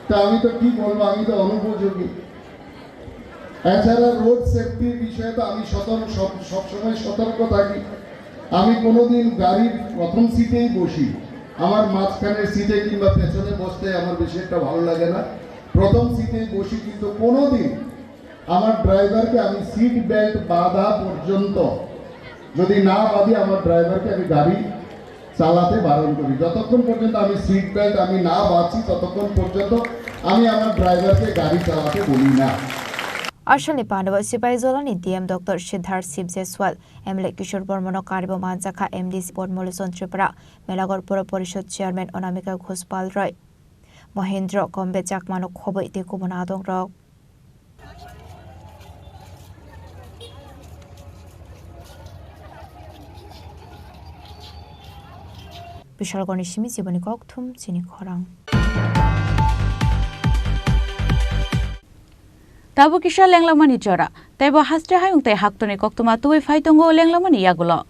তা আমি তো কি বলবো, আমি তো অনুপযোগী। এছাড়া রোড সেফটির বিষয়ে তো আমি সতর্ক, সব, সবসময় সতর্ক থাকি। আমি কোনোদিন গাড়ির প্রথম সিটেই বসি, আমার মাঝখানের সিটে কিংবা পেছনে বসতে আমার বেশি একটা ভালো লাগে না। প্রথম সিটেই বসি, কিন্তু কোনোদিন আমার ড্রাইভারকে আমি সিট বেল্ট বাঁধা পর্যন্ত যদি না বাঁধি, আমার ড্রাইভারকে আমি গাড়ি চালাতে বারণ করি। যতক্ষণ পর্যন্ত আমি সিট বেল্ট আমি না বাঁধছি, ততক্ষণ পর্যন্ত আমি আমার ড্রাইভারকে গাড়ি চালাতে বলি না। Asalni pandao Sipaijolani D M Doctor Siddharth Shiv Jaiswal, M L A Kishore Bormano karibo manjakha M D C Padma Lochon Tripura, Melagor Pura Porishod Chairman Anamika Ghosh Palroy, Mohendro Kombe Chakmano khobwi tei kubun adongrok. Bishalgorni simi jiboni kokthum chini khorang. Tabuk kisa lenglamani jora, teibo haste hayung tei haktoni koktwma tubui phai tongo lenglamani yagulo.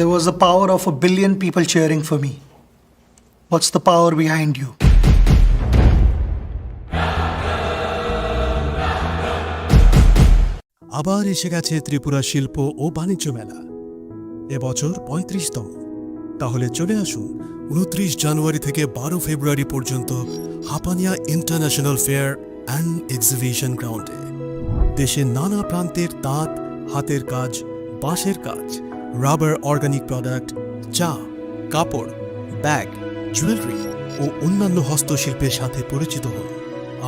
There was the power of a billion people cheering for me. What's the power behind you? আবার এসে গেছে ত্রিপুরা শিল্প ও বাণিজ্য মেলা, এবছর পঁয়ত্রিশতম। তাহলে চলে আসুন উনত্রিশ জানুয়ারি থেকে বারো ফেব্রুয়ারি পর্যন্ত Hapania international fair and exhibition গ্রাউন্ডে। দেশের নানা প্রান্তের তাঁত, হাতের কাজ, বাঁশের কাজ, রাবার অর্গানিক প্রোডাক্ট, চা, কাপড়, ব্যাগ, জুয়েলারি ও অন্যান্য হস্তশিল্পের সাথে পরিচিত হন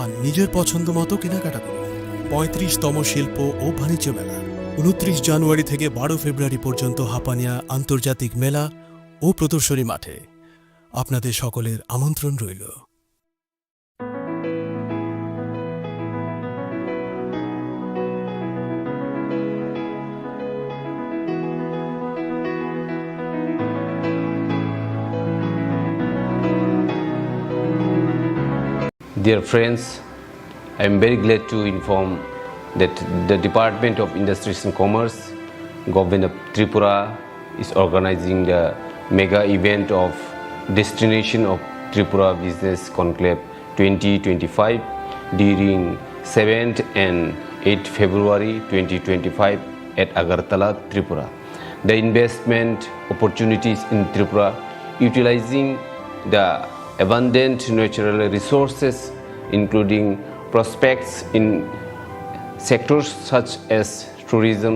আর নিজের পছন্দ মতো কেনাকাটা করুন। পঁয়ত্রিশতম শিল্প ও বাণিজ্য মেলা, উনত্রিশ জানুয়ারি থেকে বারো ফেব্রুয়ারি পর্যন্ত হাপানিয়া আন্তর্জাতিক মেলা ও প্রদর্শনী মাঠে। আপনাদের সকলের আমন্ত্রণ রইল। Dear friends, I am very glad to inform that the Department of Industries and Commerce, Government of Tripura, is organizing the mega event of Destination of Tripura Business Conclave twenty twenty-five during seventh and eighth February twenty twenty-five at Agartala, Tripura. The investment opportunities in Tripura, utilizing the abundant natural resources, including prospects in sectors such as tourism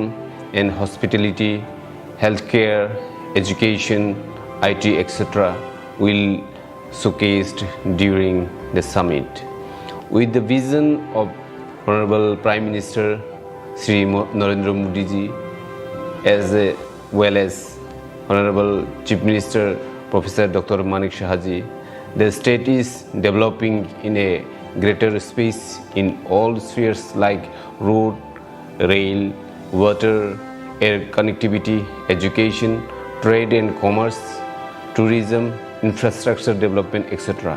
and hospitality, healthcare, education, I T, et cetera, will showcased during the summit. With the vision of Honorable Prime Minister Shri Mo-, Narendra Modi ji, as, uh, well as Honorable Chief Minister Professor Doctor Manik Saha ji, the state is developing in a greater space in all spheres like road, rail, water, air connectivity, education, trade and commerce, tourism, infrastructure development, et cetera.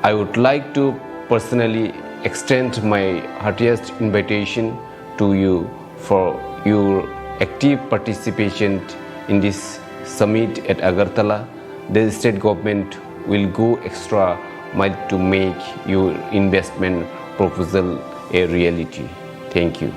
I would like to personally extend my heartiest invitation to you for your active participation in this summit at Agartala. The state government will go extra mile to make your investment proposal a reality. Thank you.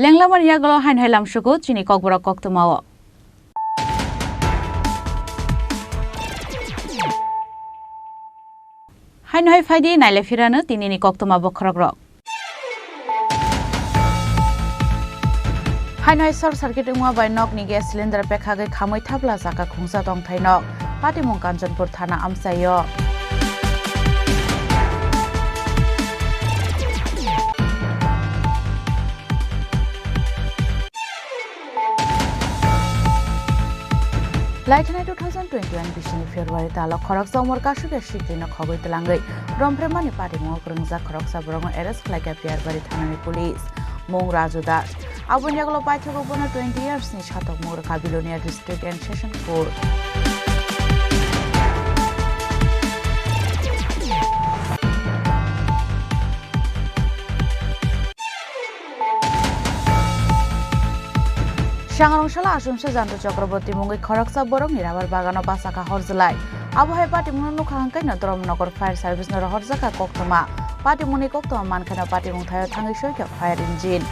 Lenglamani yagulo haino hai lamsugo chini kokborok koktwmao. Haino hai phaidi naile phirano tinini koktwma bokhorokrok. Haino hai short circuit wngma bai nokni gas cylinder pekhagwi khamwi thapla jaka khungsa tongthai nok. Patimung Kanchanpur thana amchaio. Laithanai two thousand twenty-one bisini February talo khoroksa umor kasukya sikrino khogwi twlangwi romphremanni patimungo kwrwngjak khoroksa borokno arrest khlaikha Piyarbari thanani police. Mung Raju Das. Aboni yagulo paithago bono twenty years ni satok mung rwkha Bilonia District and Session Court. Changrong sala Asumsa Janto Chakraborty mungwi khoroksa borokni rabar bagano bachakha horjlai. Abo hai patimungno nukha hwnkhe no Dhoromnagar Fire Service no rohorjakha koktwma. Patimungni koktwma mankhe no patimung thaio thangwi soikha fire engine.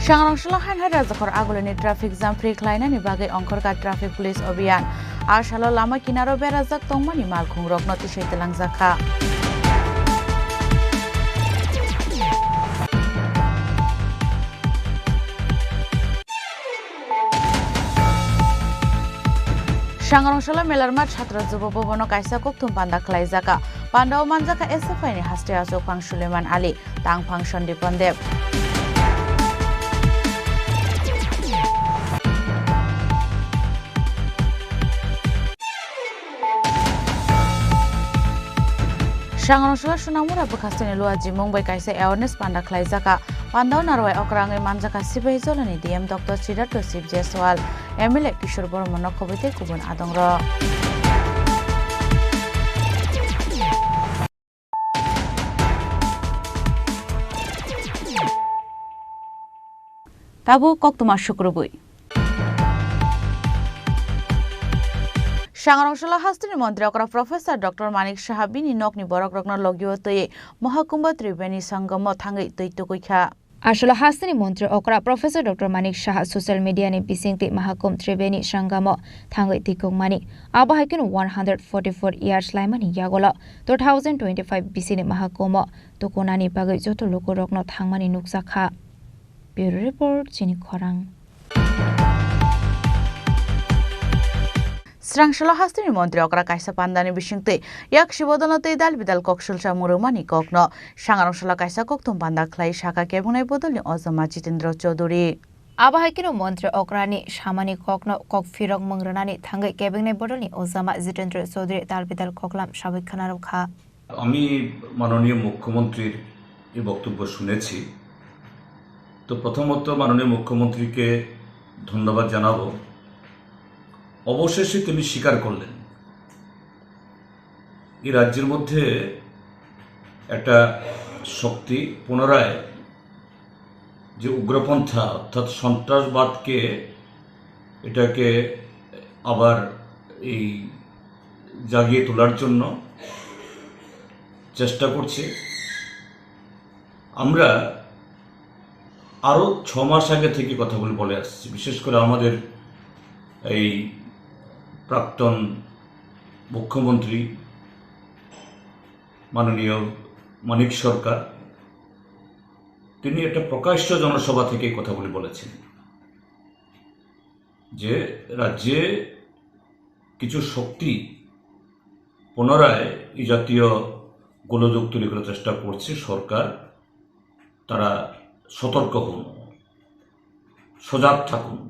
Changrong sala Hainhai Rajakhor Agulini traffic jam free khlainani bagwi ongkhorkha traffic police obhiyan. A salo lama kinaro berajak tongmani malkhungrokno tisai twlangjakha. Changrong sala Melarma Chhatra Jubo Bhabono kaisa kokthum panda khlaijakha. Pandao manjakha S F I ni haste achukphang Suleiman Ali, tangphang Sandipan Deb. Changrong sala Sonamura bwkhasteni Luaji mung bai kaisa awareness panda khlaijakha. Pandao narwai okra wngwi manjakha Sipahi Jolani D M Doctor Siddhartho Shiv Jaiswal, M L A Kishore Bormano khobwi tei kubun adongrok. Tabuk koktwma sukrubwi. Changrong sala hasteni montri okra Professor Doctor Manik Saha bini nokni borokrokno logio twiwi Mahakumbha Tribeni Sangamo thangwi twi tukwi kha. Asolo hasteni montri okra Professor Doctor Manik Saha social media ni bisingtwi Mahakumbh Tribeni Sangamo thangwi tikokmani. Abo hai kheno one hundred forty-four years laimani yagolo two thousand twenty-five bisini Mahakumbho tukunani bagwi joto lukurokno thangmani nukjakha. Bureau Report, Chini Khorang. Srangsalo hasteni montri okra kaisa pandani bisingtwi yak sibodolno tei dal bidal kok sulsa murumani kokno Changrong sala kaisa kokthum panda khlai sakha kebungnai bodolni ojama Jitendra Chaudhuri. Abo hai kheno montri okrani samani kokno kok phirok mung rwnani thangwi kebungnai bodolni ojama Jitendra Chaudhuri dal bidal koklam sabwi khwnarwkha. আমি মাননীয় মুখ্যমন্ত্রীর এই বক্তব্য শুনেছি। তো প্রথমত মাননীয় মুখ্যমন্ত্রীকে ধন্যবাদ জানাবো। অবশেষে তিনি স্বীকার করলেন, এই রাজ্যের মধ্যে একটা শক্তি পুনরায় যে উগ্রপন্থা অর্থাৎ সন্ত্রাসবাদকে, এটাকে আবার এই জাগিয়ে তোলার জন্য চেষ্টা করছে। আমরা আরও ছ মাস আগে থেকে কথাগুলি বলে আসছি, বিশেষ করে আমাদের এই প্রাক্তন মুখ্যমন্ত্রী মাননীয় মানিক সরকার, তিনি একটা প্রকাশ্য জনসভা থেকে কথাগুলি বলেছেন যে রাজ্যে কিছু শক্তি পুনরায় এই জাতীয় গোলযোগ তৈরি করার চেষ্টা করছে সরকার, তারা সতর্ক হন, সজাগ থাকুন।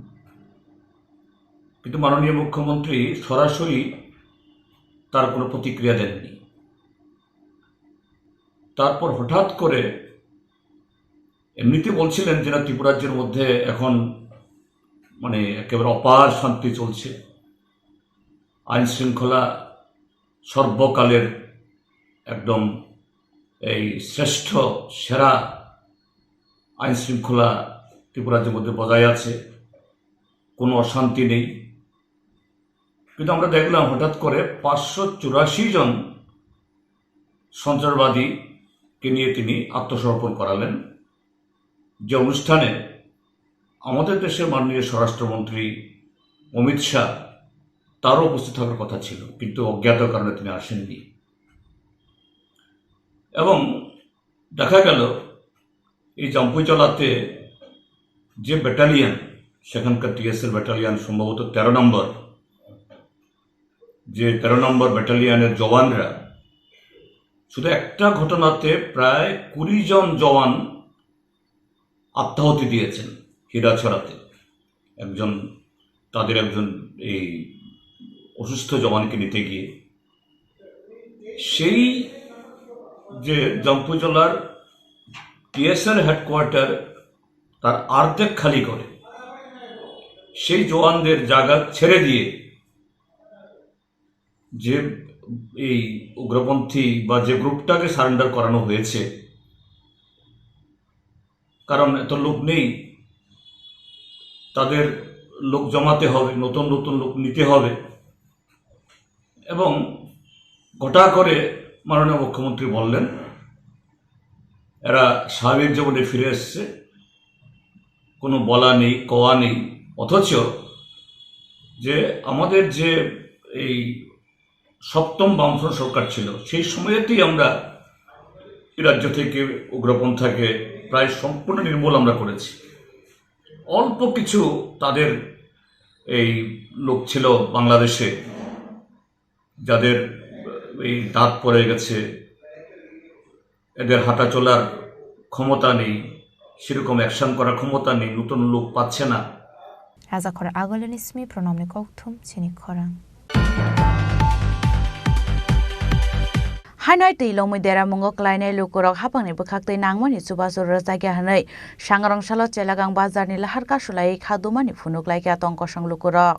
কিন্তু মাননীয় মুখ্যমন্ত্রী সরাসরি তার কোনো প্রতিক্রিয়া দেননি। তারপর হঠাৎ করে এমনিতে বলছিলেন যে না, ত্রিপুরা রাজ্যের মধ্যে এখন মানে একেবারে অপার শান্তি চলছে, আইন শৃঙ্খলা সর্বকালের একদম এই শ্রেষ্ঠ সেরা আইন শৃঙ্খলা ত্রিপুরা রাজ্যের মধ্যে বজায় আছে, কোনো অশান্তি নেই। কিন্তু আমরা দেখলাম হঠাৎ করে পাঁচশো চুরাশি জন সন্ত্রাসবাদীকে নিয়ে তিনি আত্মসমর্পণ করালেন, যে অনুষ্ঠানে আমাদের দেশের মাননীয় স্বরাষ্ট্রমন্ত্রী অমিত শাহ, তারও উপস্থিত থাকার কথা ছিল, কিন্তু অজ্ঞাত কারণে তিনি আসেননি। এবং দেখা গেল এই জাম্পুইজলাতে যে ব্যাটালিয়ন, সেখানকার টিএসএল ব্যাটালিয়ন, সম্ভবত তেরো নম্বর, যে তেরো নম্বর ব্যাটালিয়নের জওয়ানরা শুধু একটা ঘটনাতে প্রায় কুড়ি জন জওয়ান আত্মাহুতি দিয়েছেন হিরাছড়াতে। একজন, তাদের একজন এই অসুস্থ জওয়ানকে নিতে গিয়ে সেই যে জাম্পুইজলার টিএসএল হেডকোয়ার্টার তার অর্ধেক খালি করে সেই জওয়ানদের জায়গা ছেড়ে দিয়ে যে এই উগ্রপন্থী বা যে গ্রুপটাকে সারেন্ডার করানো হয়েছে, কারণ এত লোক নেই, তাদের লোক জমাতে হবে, নতুন নতুন লোক নিতে হবে। এবং ঘটা করে মাননীয় মুখ্যমন্ত্রী বললেন, এরা স্বাভাবিক জীবনে ফিরে এসছে, কোনো বলা নেই, কওয়া নেই। অথচ যে আমাদের যে এই সপ্তম বামফ্রন্ট সরকার ছিল, সেই সময়তেই আমরা এই রাজ্য থেকে উগ্রপন্থাকে প্রায় সম্পূর্ণ নির্মূল আমরা করেছি। অল্প কিছু তাদের এই লোক ছিল বাংলাদেশে, যাদের এই দাঁত পড়ে গেছে, এদের হাঁটা চলার ক্ষমতা নেই, সেরকম অ্যাকশন করার ক্ষমতা নেই, নতুন লোক পাচ্ছে না। Rajakhor Agolini simi pronomni kokthum chini khorang. Hainoi twi lomwi deramungo klainai lukurok hapangni bwkhaktwi nangmani chubachu rwjakya hwnwi Sangrong salo Chelagang bazarni lahar kasulaiwi kha dumani phunuk laikha tong kosong lukurok.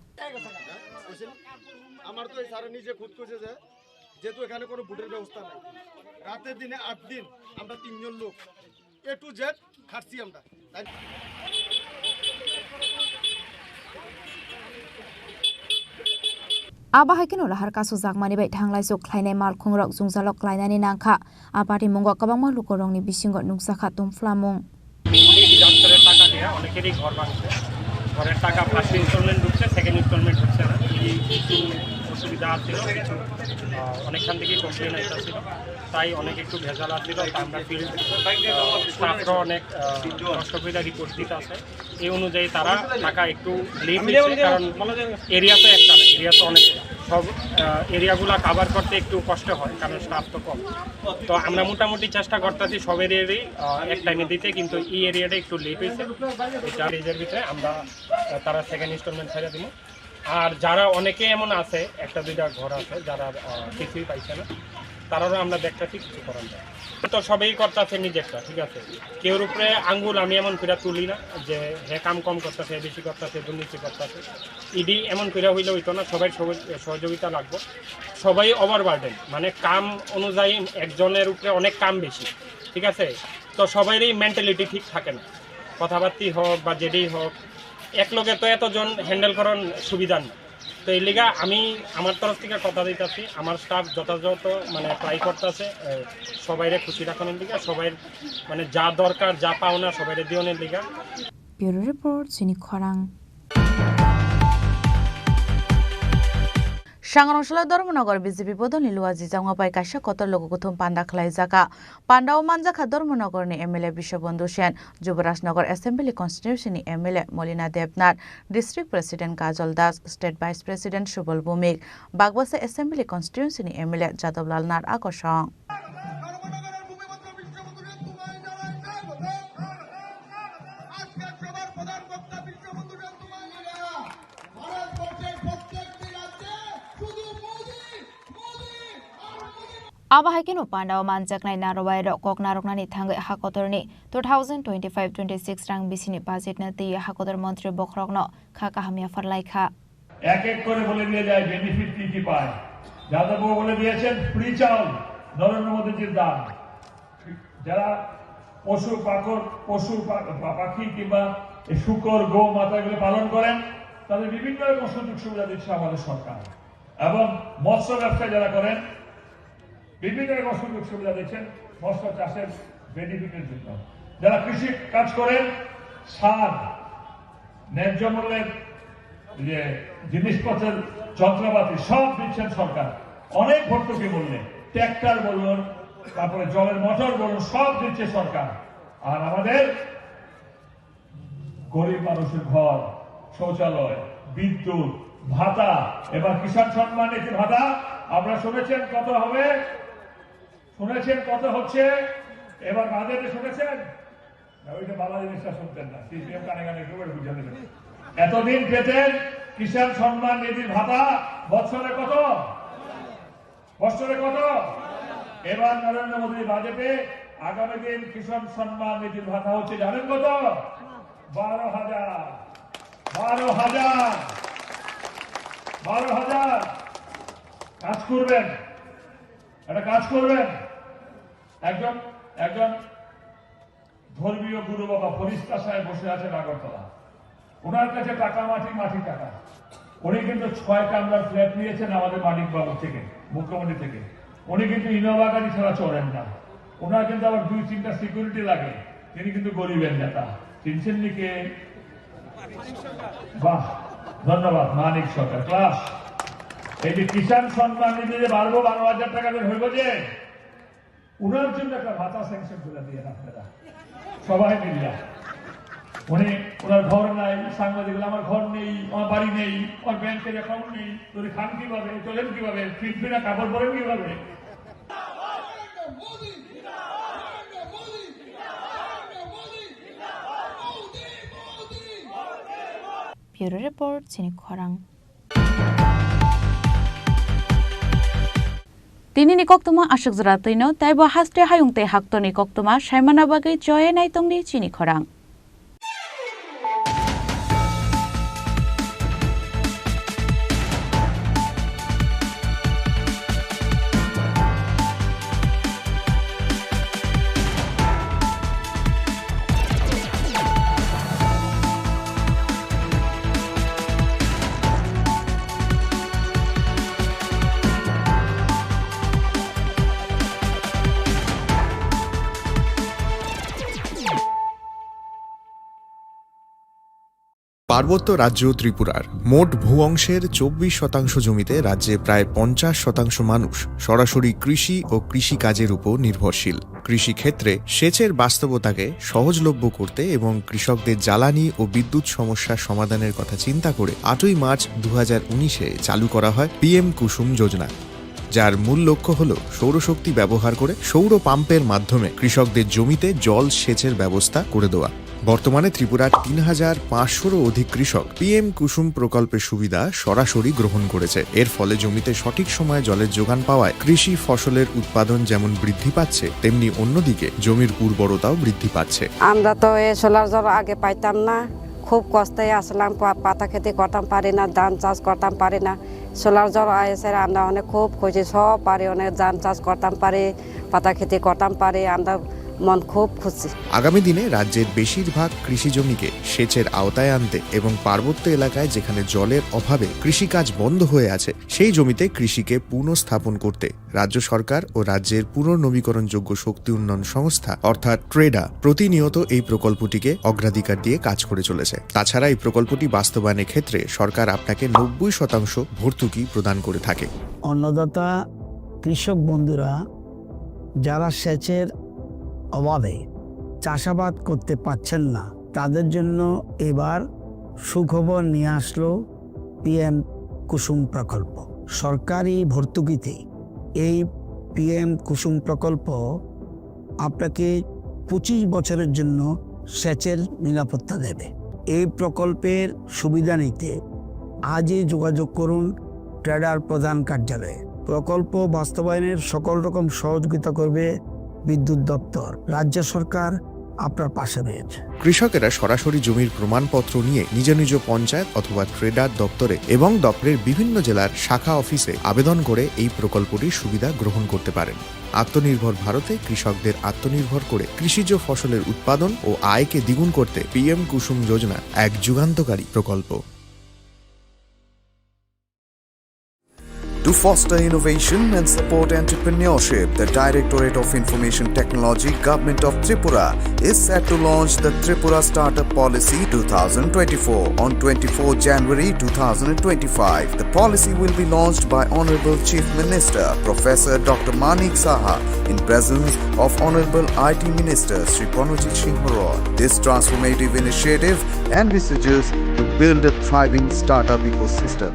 আমার তো এই স্যারে নিজে খুদ কইছে যে, যেহেতু এখানে কোনো ভোটের ব্যবস্থা নাই, রাতে দিনে আট দিন আমরা তিনজন লোক এ টু জেড খাটছি আমরা। তাই Abo hai kheno lahar kasu jakmani bai thanglai sok khlainai malkhungrok jwngjalo klainani nangkha. A patimungo kwbangma lukurokni bisingo nukjakha tumphlamung. অনেক ডিজাস্টারের টাকা নিয়ে অনেকেরই ঘর ভাঙছে। ঘরের টাকা ফার্স্ট ইনস্টলমেন্ট ঢুকছে, সেকেন্ড ইনস্টলমেন্ট ঢুকছে না। এই কিছু অসুবিধা আছিল, কিছু, আহ, অনেকখান থেকেই কমপ্লেন আসছিল, তাই অনেক একটু ভেজাল আছিল। তা আমরা ফিল্ড, আহ, স্টাফরাও অনেক, আহ, কষ্ট করে রিপোর্ট দিতে আছে। এই অনুযায়ী তারা টাকা একটু লেট হয়েছে, কারণ এরিয়া তো একটা না, এরিয়া তো অনেক, সব, আহ, এরিয়াগুলা কভার করতে একটু কষ্ট হয়, কারণ স্টাফ তো কম। তো আমরা মোটামুটি চেষ্টা করতেছি সব এরিয়ারই, আহ, এক টাইমে দিতে, কিন্তু এই এরিয়াটা একটু লেট হয়েছে। এটা এরিয়ার ভিতরে আমরা, আহ, তারা সেকেন্ড ইনস্টলমেন্ট ছেড়ে দিব। আর যারা অনেকে এমন আছে, একটা দুইটা ঘর আছে যারা, আহ, কিছুই পাইছে না, তারারও আমরা দেখতেছি কিছু করার নেই। তো সবাই করতেছে নিজেরটা, ঠিক আছে, কেউর উপরে আঙ্গুল আমি এমন করে তুলি না যে হে কাম কম করতেছে, বেশি করতেছে, দুর্নীতি করতেছে। ইডি এমন করে হইলে হইতো না, সবাই সহযোগিতা লাগবে। সবাই ওভারবার্ডেন, মানে কাম অনুযায়ী একজনের উপরে অনেক কাম বেশি, ঠিক আছে? তো সবারই মেন্টালিটি ঠিক থাকে না, কথাবার্তি হোক বা যেটাই হোক, এক লগে তো এতজন হ্যান্ডেল করার সুবিধা না। তো এই লিগা আমি আমার তরফ থেকে কথা দিতেছি, আমার স্টাফ যথাযথ মানে ট্রাই করতেছে সবাইরে খুশি রাখানোর দিকে, সবাই মানে যা দরকার যা পাওনা সবাইরে দিওনের দিকে। Bureau Report, Chini Khorang. Sangrongsola Dharmanagar B J P bodolni Luaji Jangma bai kaisa kotor logo kuthum panda khlai jaka. Panda o manjakha Dharmanagarni M L A Biswabandhu Sen, Jubarajnagar Assembly Constituency ni M L A Molina Debnath, District President Kajol Das, State Vice President Subal Bhumik, Bagbasa Assembly Constituency ni M L A Jadablal Nath Akosong. Abo hai kheno panda o manjaknai narwai rok kok narwknani thangwi hakotorni two thousand twenty-five twenty-six rang bisini budget no twiwi hakotor montri bokhorokno kha kaham yaphar laikha. এক এক করে বলে দিয়ে যায় বেনিফিট কি কি পায়। যাদববাবু বলে দিয়েছেন ফ্রি চাউল, নরেন্দ্র মোদীজির দান। যারা পশু পাকড়, পশু পা-, পা-, পাখি কিংবা এই শূকর, গো মাতা এগুলো পালন করেন, তাদের বিভিন্ন রকম সুযোগ সুবিধা দিচ্ছে আমাদের সরকার। এবং মৎস্য ব্যবসায় যারা করেন, বিভিন্ন রকম সুযোগ সুবিধা দিচ্ছেন মৎস্য চাষের বেনিফিটের জন্য। যারা কৃষি কাজ করেন, সার, ন্যায্য মূল্যের যে জিনিসপত্রের যন্ত্রপাতি সব দিচ্ছেন সরকার, অনেক ভর্তুকি মূল্যে। ট্র্যাক্টর বলুন, তারপরে জলের মোটর বলুন, সব দিচ্ছে সরকার। আর আমাদের গরিব মানুষের ঘর, শৌচালয়, বিদ্যুৎ, ভাতা, এবার কিষাণ সম্মান নিধি ভাতা আপনারা শুনেছেন কত হবে? শুনেছেন কত হচ্ছে? এবার বাজেটে শুনেছেন? না, ওইটা বাংলাদেশ শুনতেন না, সিপিএম কানে কানে একেবারে বুঝে নেবেন। এতদিন পেতেন কিষাণ সম্মান নিধির ভাতা বছরে কত? বছরে কত? এবার নরেন্দ্র মোদীর বাজেটে আগামী দিন কিষাণ সম্মান নিধির ভাতা হচ্ছে জানেন কত? বারো হাজার। বারো হাজার। বারো হাজার। কাজ করবেন, একটা কাজ করবেন। একজন, একজন ধর্মীয় গুরু বাবা ফরিস্তা সাহেব বসে আছেন আগরতলা। ওনার কাছে টাকা মাটি, মাটি টাকা। উনি কিন্তু ছয় কামরার ফ্ল্যাট নিয়েছেন আমাদের মানিক বাবু থেকে, মুখ্যমন্ত্রী থেকে। উনি কিন্তু ইনোভা গাড়ি ছাড়া চড়েন না। ওনার কিন্তু আবার দুই তিনটা সিকিউরিটি লাগে। তিনি কিন্তু গরিবের নেতা। চিনছেন নি কে? বাহ, ধন্যবাদ। মানিক সরকার, ক্লাস। এই যে কিষাণ সম্মান নিধি যে বাড়বো, বারো হাজার টাকা করে হইব যে, ওনার জন্য একটা ভাতা স্যাংশন করে দিয়ে আপনারা সবাই মিলিয়া। উনি, ওনার ঘর নাই, সাংবাদিক বলে, "আমার ঘর নেই, আমার বাড়ি নেই, আমার ব্যাংকের অ্যাকাউন্ট নেই, ধরে খান কিভাবে, চলেন কিভাবে, ফিনফিনা কাপড় পরেন কিভাবে?" Bureau Report, chini khorang. Tini ni koktwma aswk jora twino, tei bo haste hayung tei haktorni koktwma saimana bagwi choye naitongdi chini khorang. পার্বত্য রাজ্য ত্রিপুরার মোট ভূ অংশের চব্বিশ শতাংশ জমিতে রাজ্যে প্রায় পঞ্চাশ শতাংশ মানুষ সরাসরি কৃষি ও কৃষিকাজের উপর নির্ভরশীল। কৃষিক্ষেত্রে সেচের বাস্তবতাকে সহজলভ্য করতে এবং কৃষকদের জ্বালানি ও বিদ্যুৎ সমস্যা সমাধানের কথা চিন্তা করে আটই মার্চ দু হাজার উনিশে চালু করা হয় পিএম কুসুম যোজনা, যার মূল লক্ষ্য হল সৌরশক্তি ব্যবহার করে সৌর পাম্পের মাধ্যমে কৃষকদের জমিতে জল সেচের ব্যবস্থা করে দেওয়া। বর্তমানে ত্রিপুরার তিন হাজার পাঁচশোরও অধিক কৃষক পিএম কুসুম প্রকল্পের সুবিধা সরাসরি গ্রহণ করেছে। এর ফলে জমিতে সঠিক সময়ে জলের যোগান পাওয়ায় কৃষি ফসলের উৎপাদন যেমন বৃদ্ধি পাচ্ছে, তেমনি অন্যদিকে জমির উর্বরতাও বৃদ্ধি পাচ্ছে। আমরা তো এই সোলার জল আগে পাইতাম না, খুব কষ্টে আসলাম, পা-, পাতা খেতে করতাম পারি না, ধান চাষ করতাম পারি না। সোলার জল এসে আমরা অনেক খুব খুশি, সব পারি, অনেক ধান চাষ করতাম পারি, পাতা খেতে করতাম পারি, আমরা মন খুব খুশি। আগামী দিনে রাজ্যের বেশিরভাগ কৃষি জমিকে সেচের আওতায় আনতে এবং পার্বত্য এলাকায় যেখানে জলের অভাবে কৃষিকাজ বন্ধ হয়ে আছে, সেই জমিতে কৃষিকে পুনঃস্থাপন করতে রাজ্য সরকার ও রাজ্যের পুনর্নবীকরণযোগ্য শক্তি উন্নয়ন সংস্থা অর্থাৎ ট্রেডা প্রতিনিয়ত এই প্রকল্পটিকে অগ্রাধিকার দিয়ে কাজ করে চলেছে। তাছাড়া এই প্রকল্পটি বাস্তবায়নের ক্ষেত্রে সরকার আপনাকে নব্বই শতাংশ ভর্তুকি প্রদান করে থাকে। অন্নদাতা কৃষক বন্ধুরা যারা সেচের অভাবে চাষাবাদ করতে পারছেন না, তাদের জন্য এবার সুখবর নিয়ে আসলো পিএম কুসুম প্রকল্প। সরকারি ভর্তুকিতে এই পিএম কুসুম প্রকল্প আপনাকে পঁচিশ বছরের জন্য সেচের নিরাপত্তা দেবে। এই প্রকল্পের সুবিধা নিতে আজই যোগাযোগ করুন ট্রেডার প্রধান কার্যালয়ে। প্রকল্প বাস্তবায়নের সকল রকম সহযোগিতা করবে বিদ্যুৎ দপ্তর। রাজ্য সরকার আপনার পাশে রয়েছে। কৃষকেরা সরাসরি জমির প্রমাণপত্র নিয়ে নিজ নিজ পঞ্চায়েত অথবা ট্রেডার দপ্তরে এবং দপ্তরের বিভিন্ন জেলার শাখা অফিসে আবেদন করে এই প্রকল্পটির সুবিধা গ্রহণ করতে পারেন। আত্মনির্ভর ভারতে কৃষকদের আত্মনির্ভর করে কৃষিজ ফসলের উৎপাদন ও আয়কে দ্বিগুণ করতে পিএম কুসুম যোজনা এক যুগান্তকারী প্রকল্প। To foster innovation and support entrepreneurship, the Directorate of Information Technology, Government of Tripura, is set to launch the Tripura Startup Policy two thousand twenty-four on twenty-fourth January two thousand twenty-five. The policy will be launched by Honorable Chief Minister Professor Doctor Manik Saha in presence of Honorable I T Minister Shri Pranojit Singh Roy. This transformative initiative envisages to build a thriving startup ecosystem.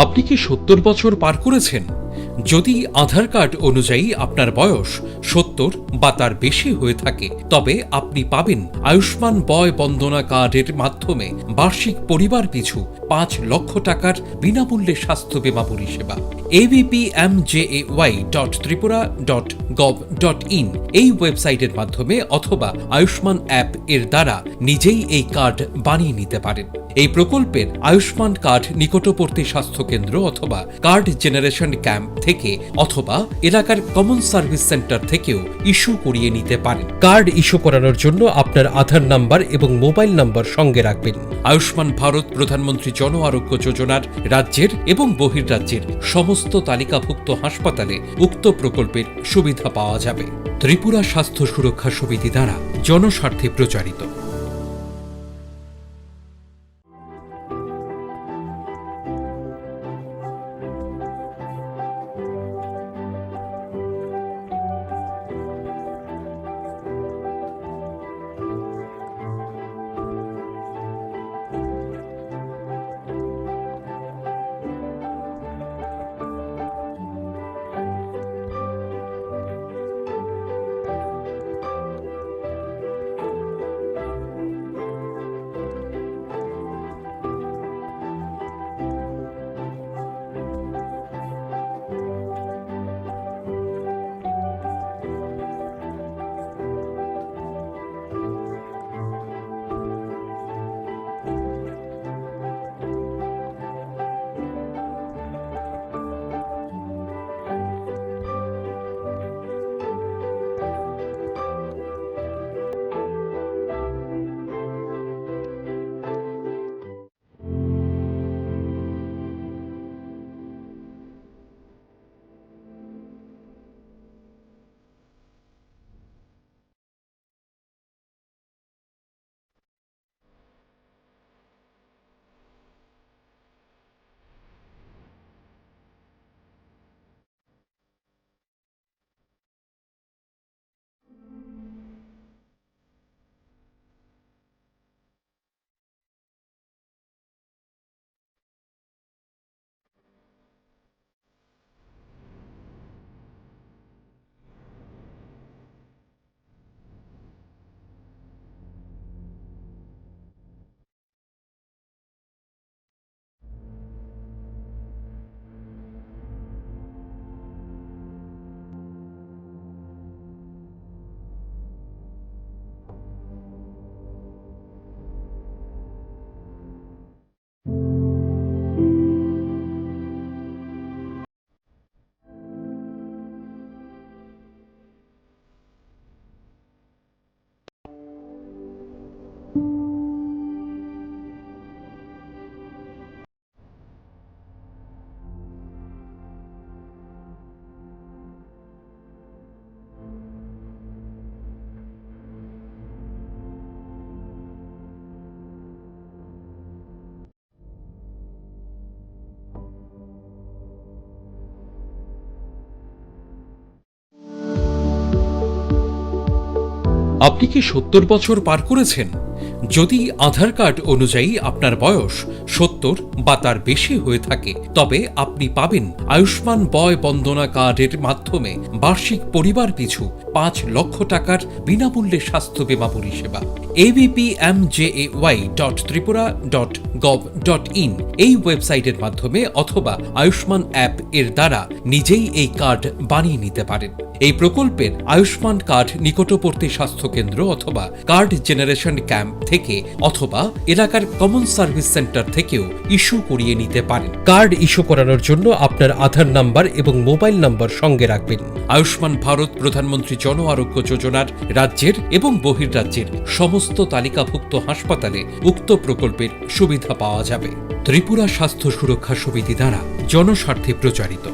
আপনি কি সত্তর বছর পার করেছেন? যদি আধার কার্ড অনুযায়ী আপনার বয়স সত্তর বা তার বেশি হয়ে থাকে, তবে আপনি পাবেন আয়ুষ্মান বয় বন্দনা কার্ডের মাধ্যমে বার্ষিক পরিবার পিছু পাঁচ লক্ষ টাকার বিনামূল্যে স্বাস্থ্য বীমা পরিষেবা। ABPMJAY dot Tripura dot gov dot in এই ওয়েবসাইটের মাধ্যমে অথবা আয়ুষ্মান অ্যাপ এর দ্বারা নিজেই এই কার্ড বানিয়ে নিতে পারেন। এই প্রকল্পের আয়ুষ্মান কার্ড নিকটবর্তী স্বাস্থ্যকেন্দ্র অথবা কার্ড জেনারেশন ক্যাম্প থেকে অথবা এলাকার কমন সার্ভিস সেন্টার থেকেও ইস্যু করিয়ে নিতে পারেন। কার্ড ইস্যু করানোর জন্য আপনার আধার নাম্বার এবং মোবাইল নাম্বার সঙ্গে রাখবেন। আয়ুষ্মান ভারত প্রধানমন্ত্রী জন আরোগ্য যোজনার রাজ্যের এবং বহির্রাজ্যের সমস্ত তালিকাভুক্ত হাসপাতালে উক্ত প্রকল্পের সুবিধা পাওয়া যাবে। ত্রিপুরা স্বাস্থ্য সুরক্ষা সমিতি দ্বারা জনস্বার্থে প্রচারিত। আপনি কি সত্তর বছর পার করেছেন? যদি আধার কার্ড অনুযায়ী আপনার বয়স সত্তর বা তার বেশি হয়ে থাকে, তবে আপনি পাবেন আয়ুষ্মান বয় বন্দনা কার্ডের মাধ্যমে বার্ষিক পরিবার পিছু পাঁচ লক্ষ টাকার বিনামূল্যে স্বাস্থ্য বীমা পরিষেবা। ABPMJAY dot Tripura dot gov dot in এই ওয়েবসাইটের মাধ্যমে অথবা আয়ুষ্মান অ্যাপ এর দ্বারা নিজেই এই কার্ড বানিয়ে নিতে পারেন। এই প্রকল্পের আয়ুষ্মান কার্ড নিকটবর্তী স্বাস্থ্যকেন্দ্র অথবা কার্ড জেনারেশন ক্যাম্প থেকে অথবা এলাকার কমন সার্ভিস সেন্টার থেকেও ইস্যু করিয়ে নিতে পারেন। কার্ড ইস্যু করানোর জন্য আপনার আধার নাম্বার এবং মোবাইল নাম্বার সঙ্গে রাখবেন। আয়ুষ্মান ভারত প্রধানমন্ত্রী জন আরোগ্য যোজনার রাজ্যের এবং বহির্রাজ্যের সমস্ত তালিকাভুক্ত হাসপাতালে উক্ত প্রকল্পের সুবিধা পাওয়া যাবে। ত্রিপুরা স্বাস্থ্য সুরক্ষা সমিতি দ্বারা জনস্বার্থে প্রচারিত।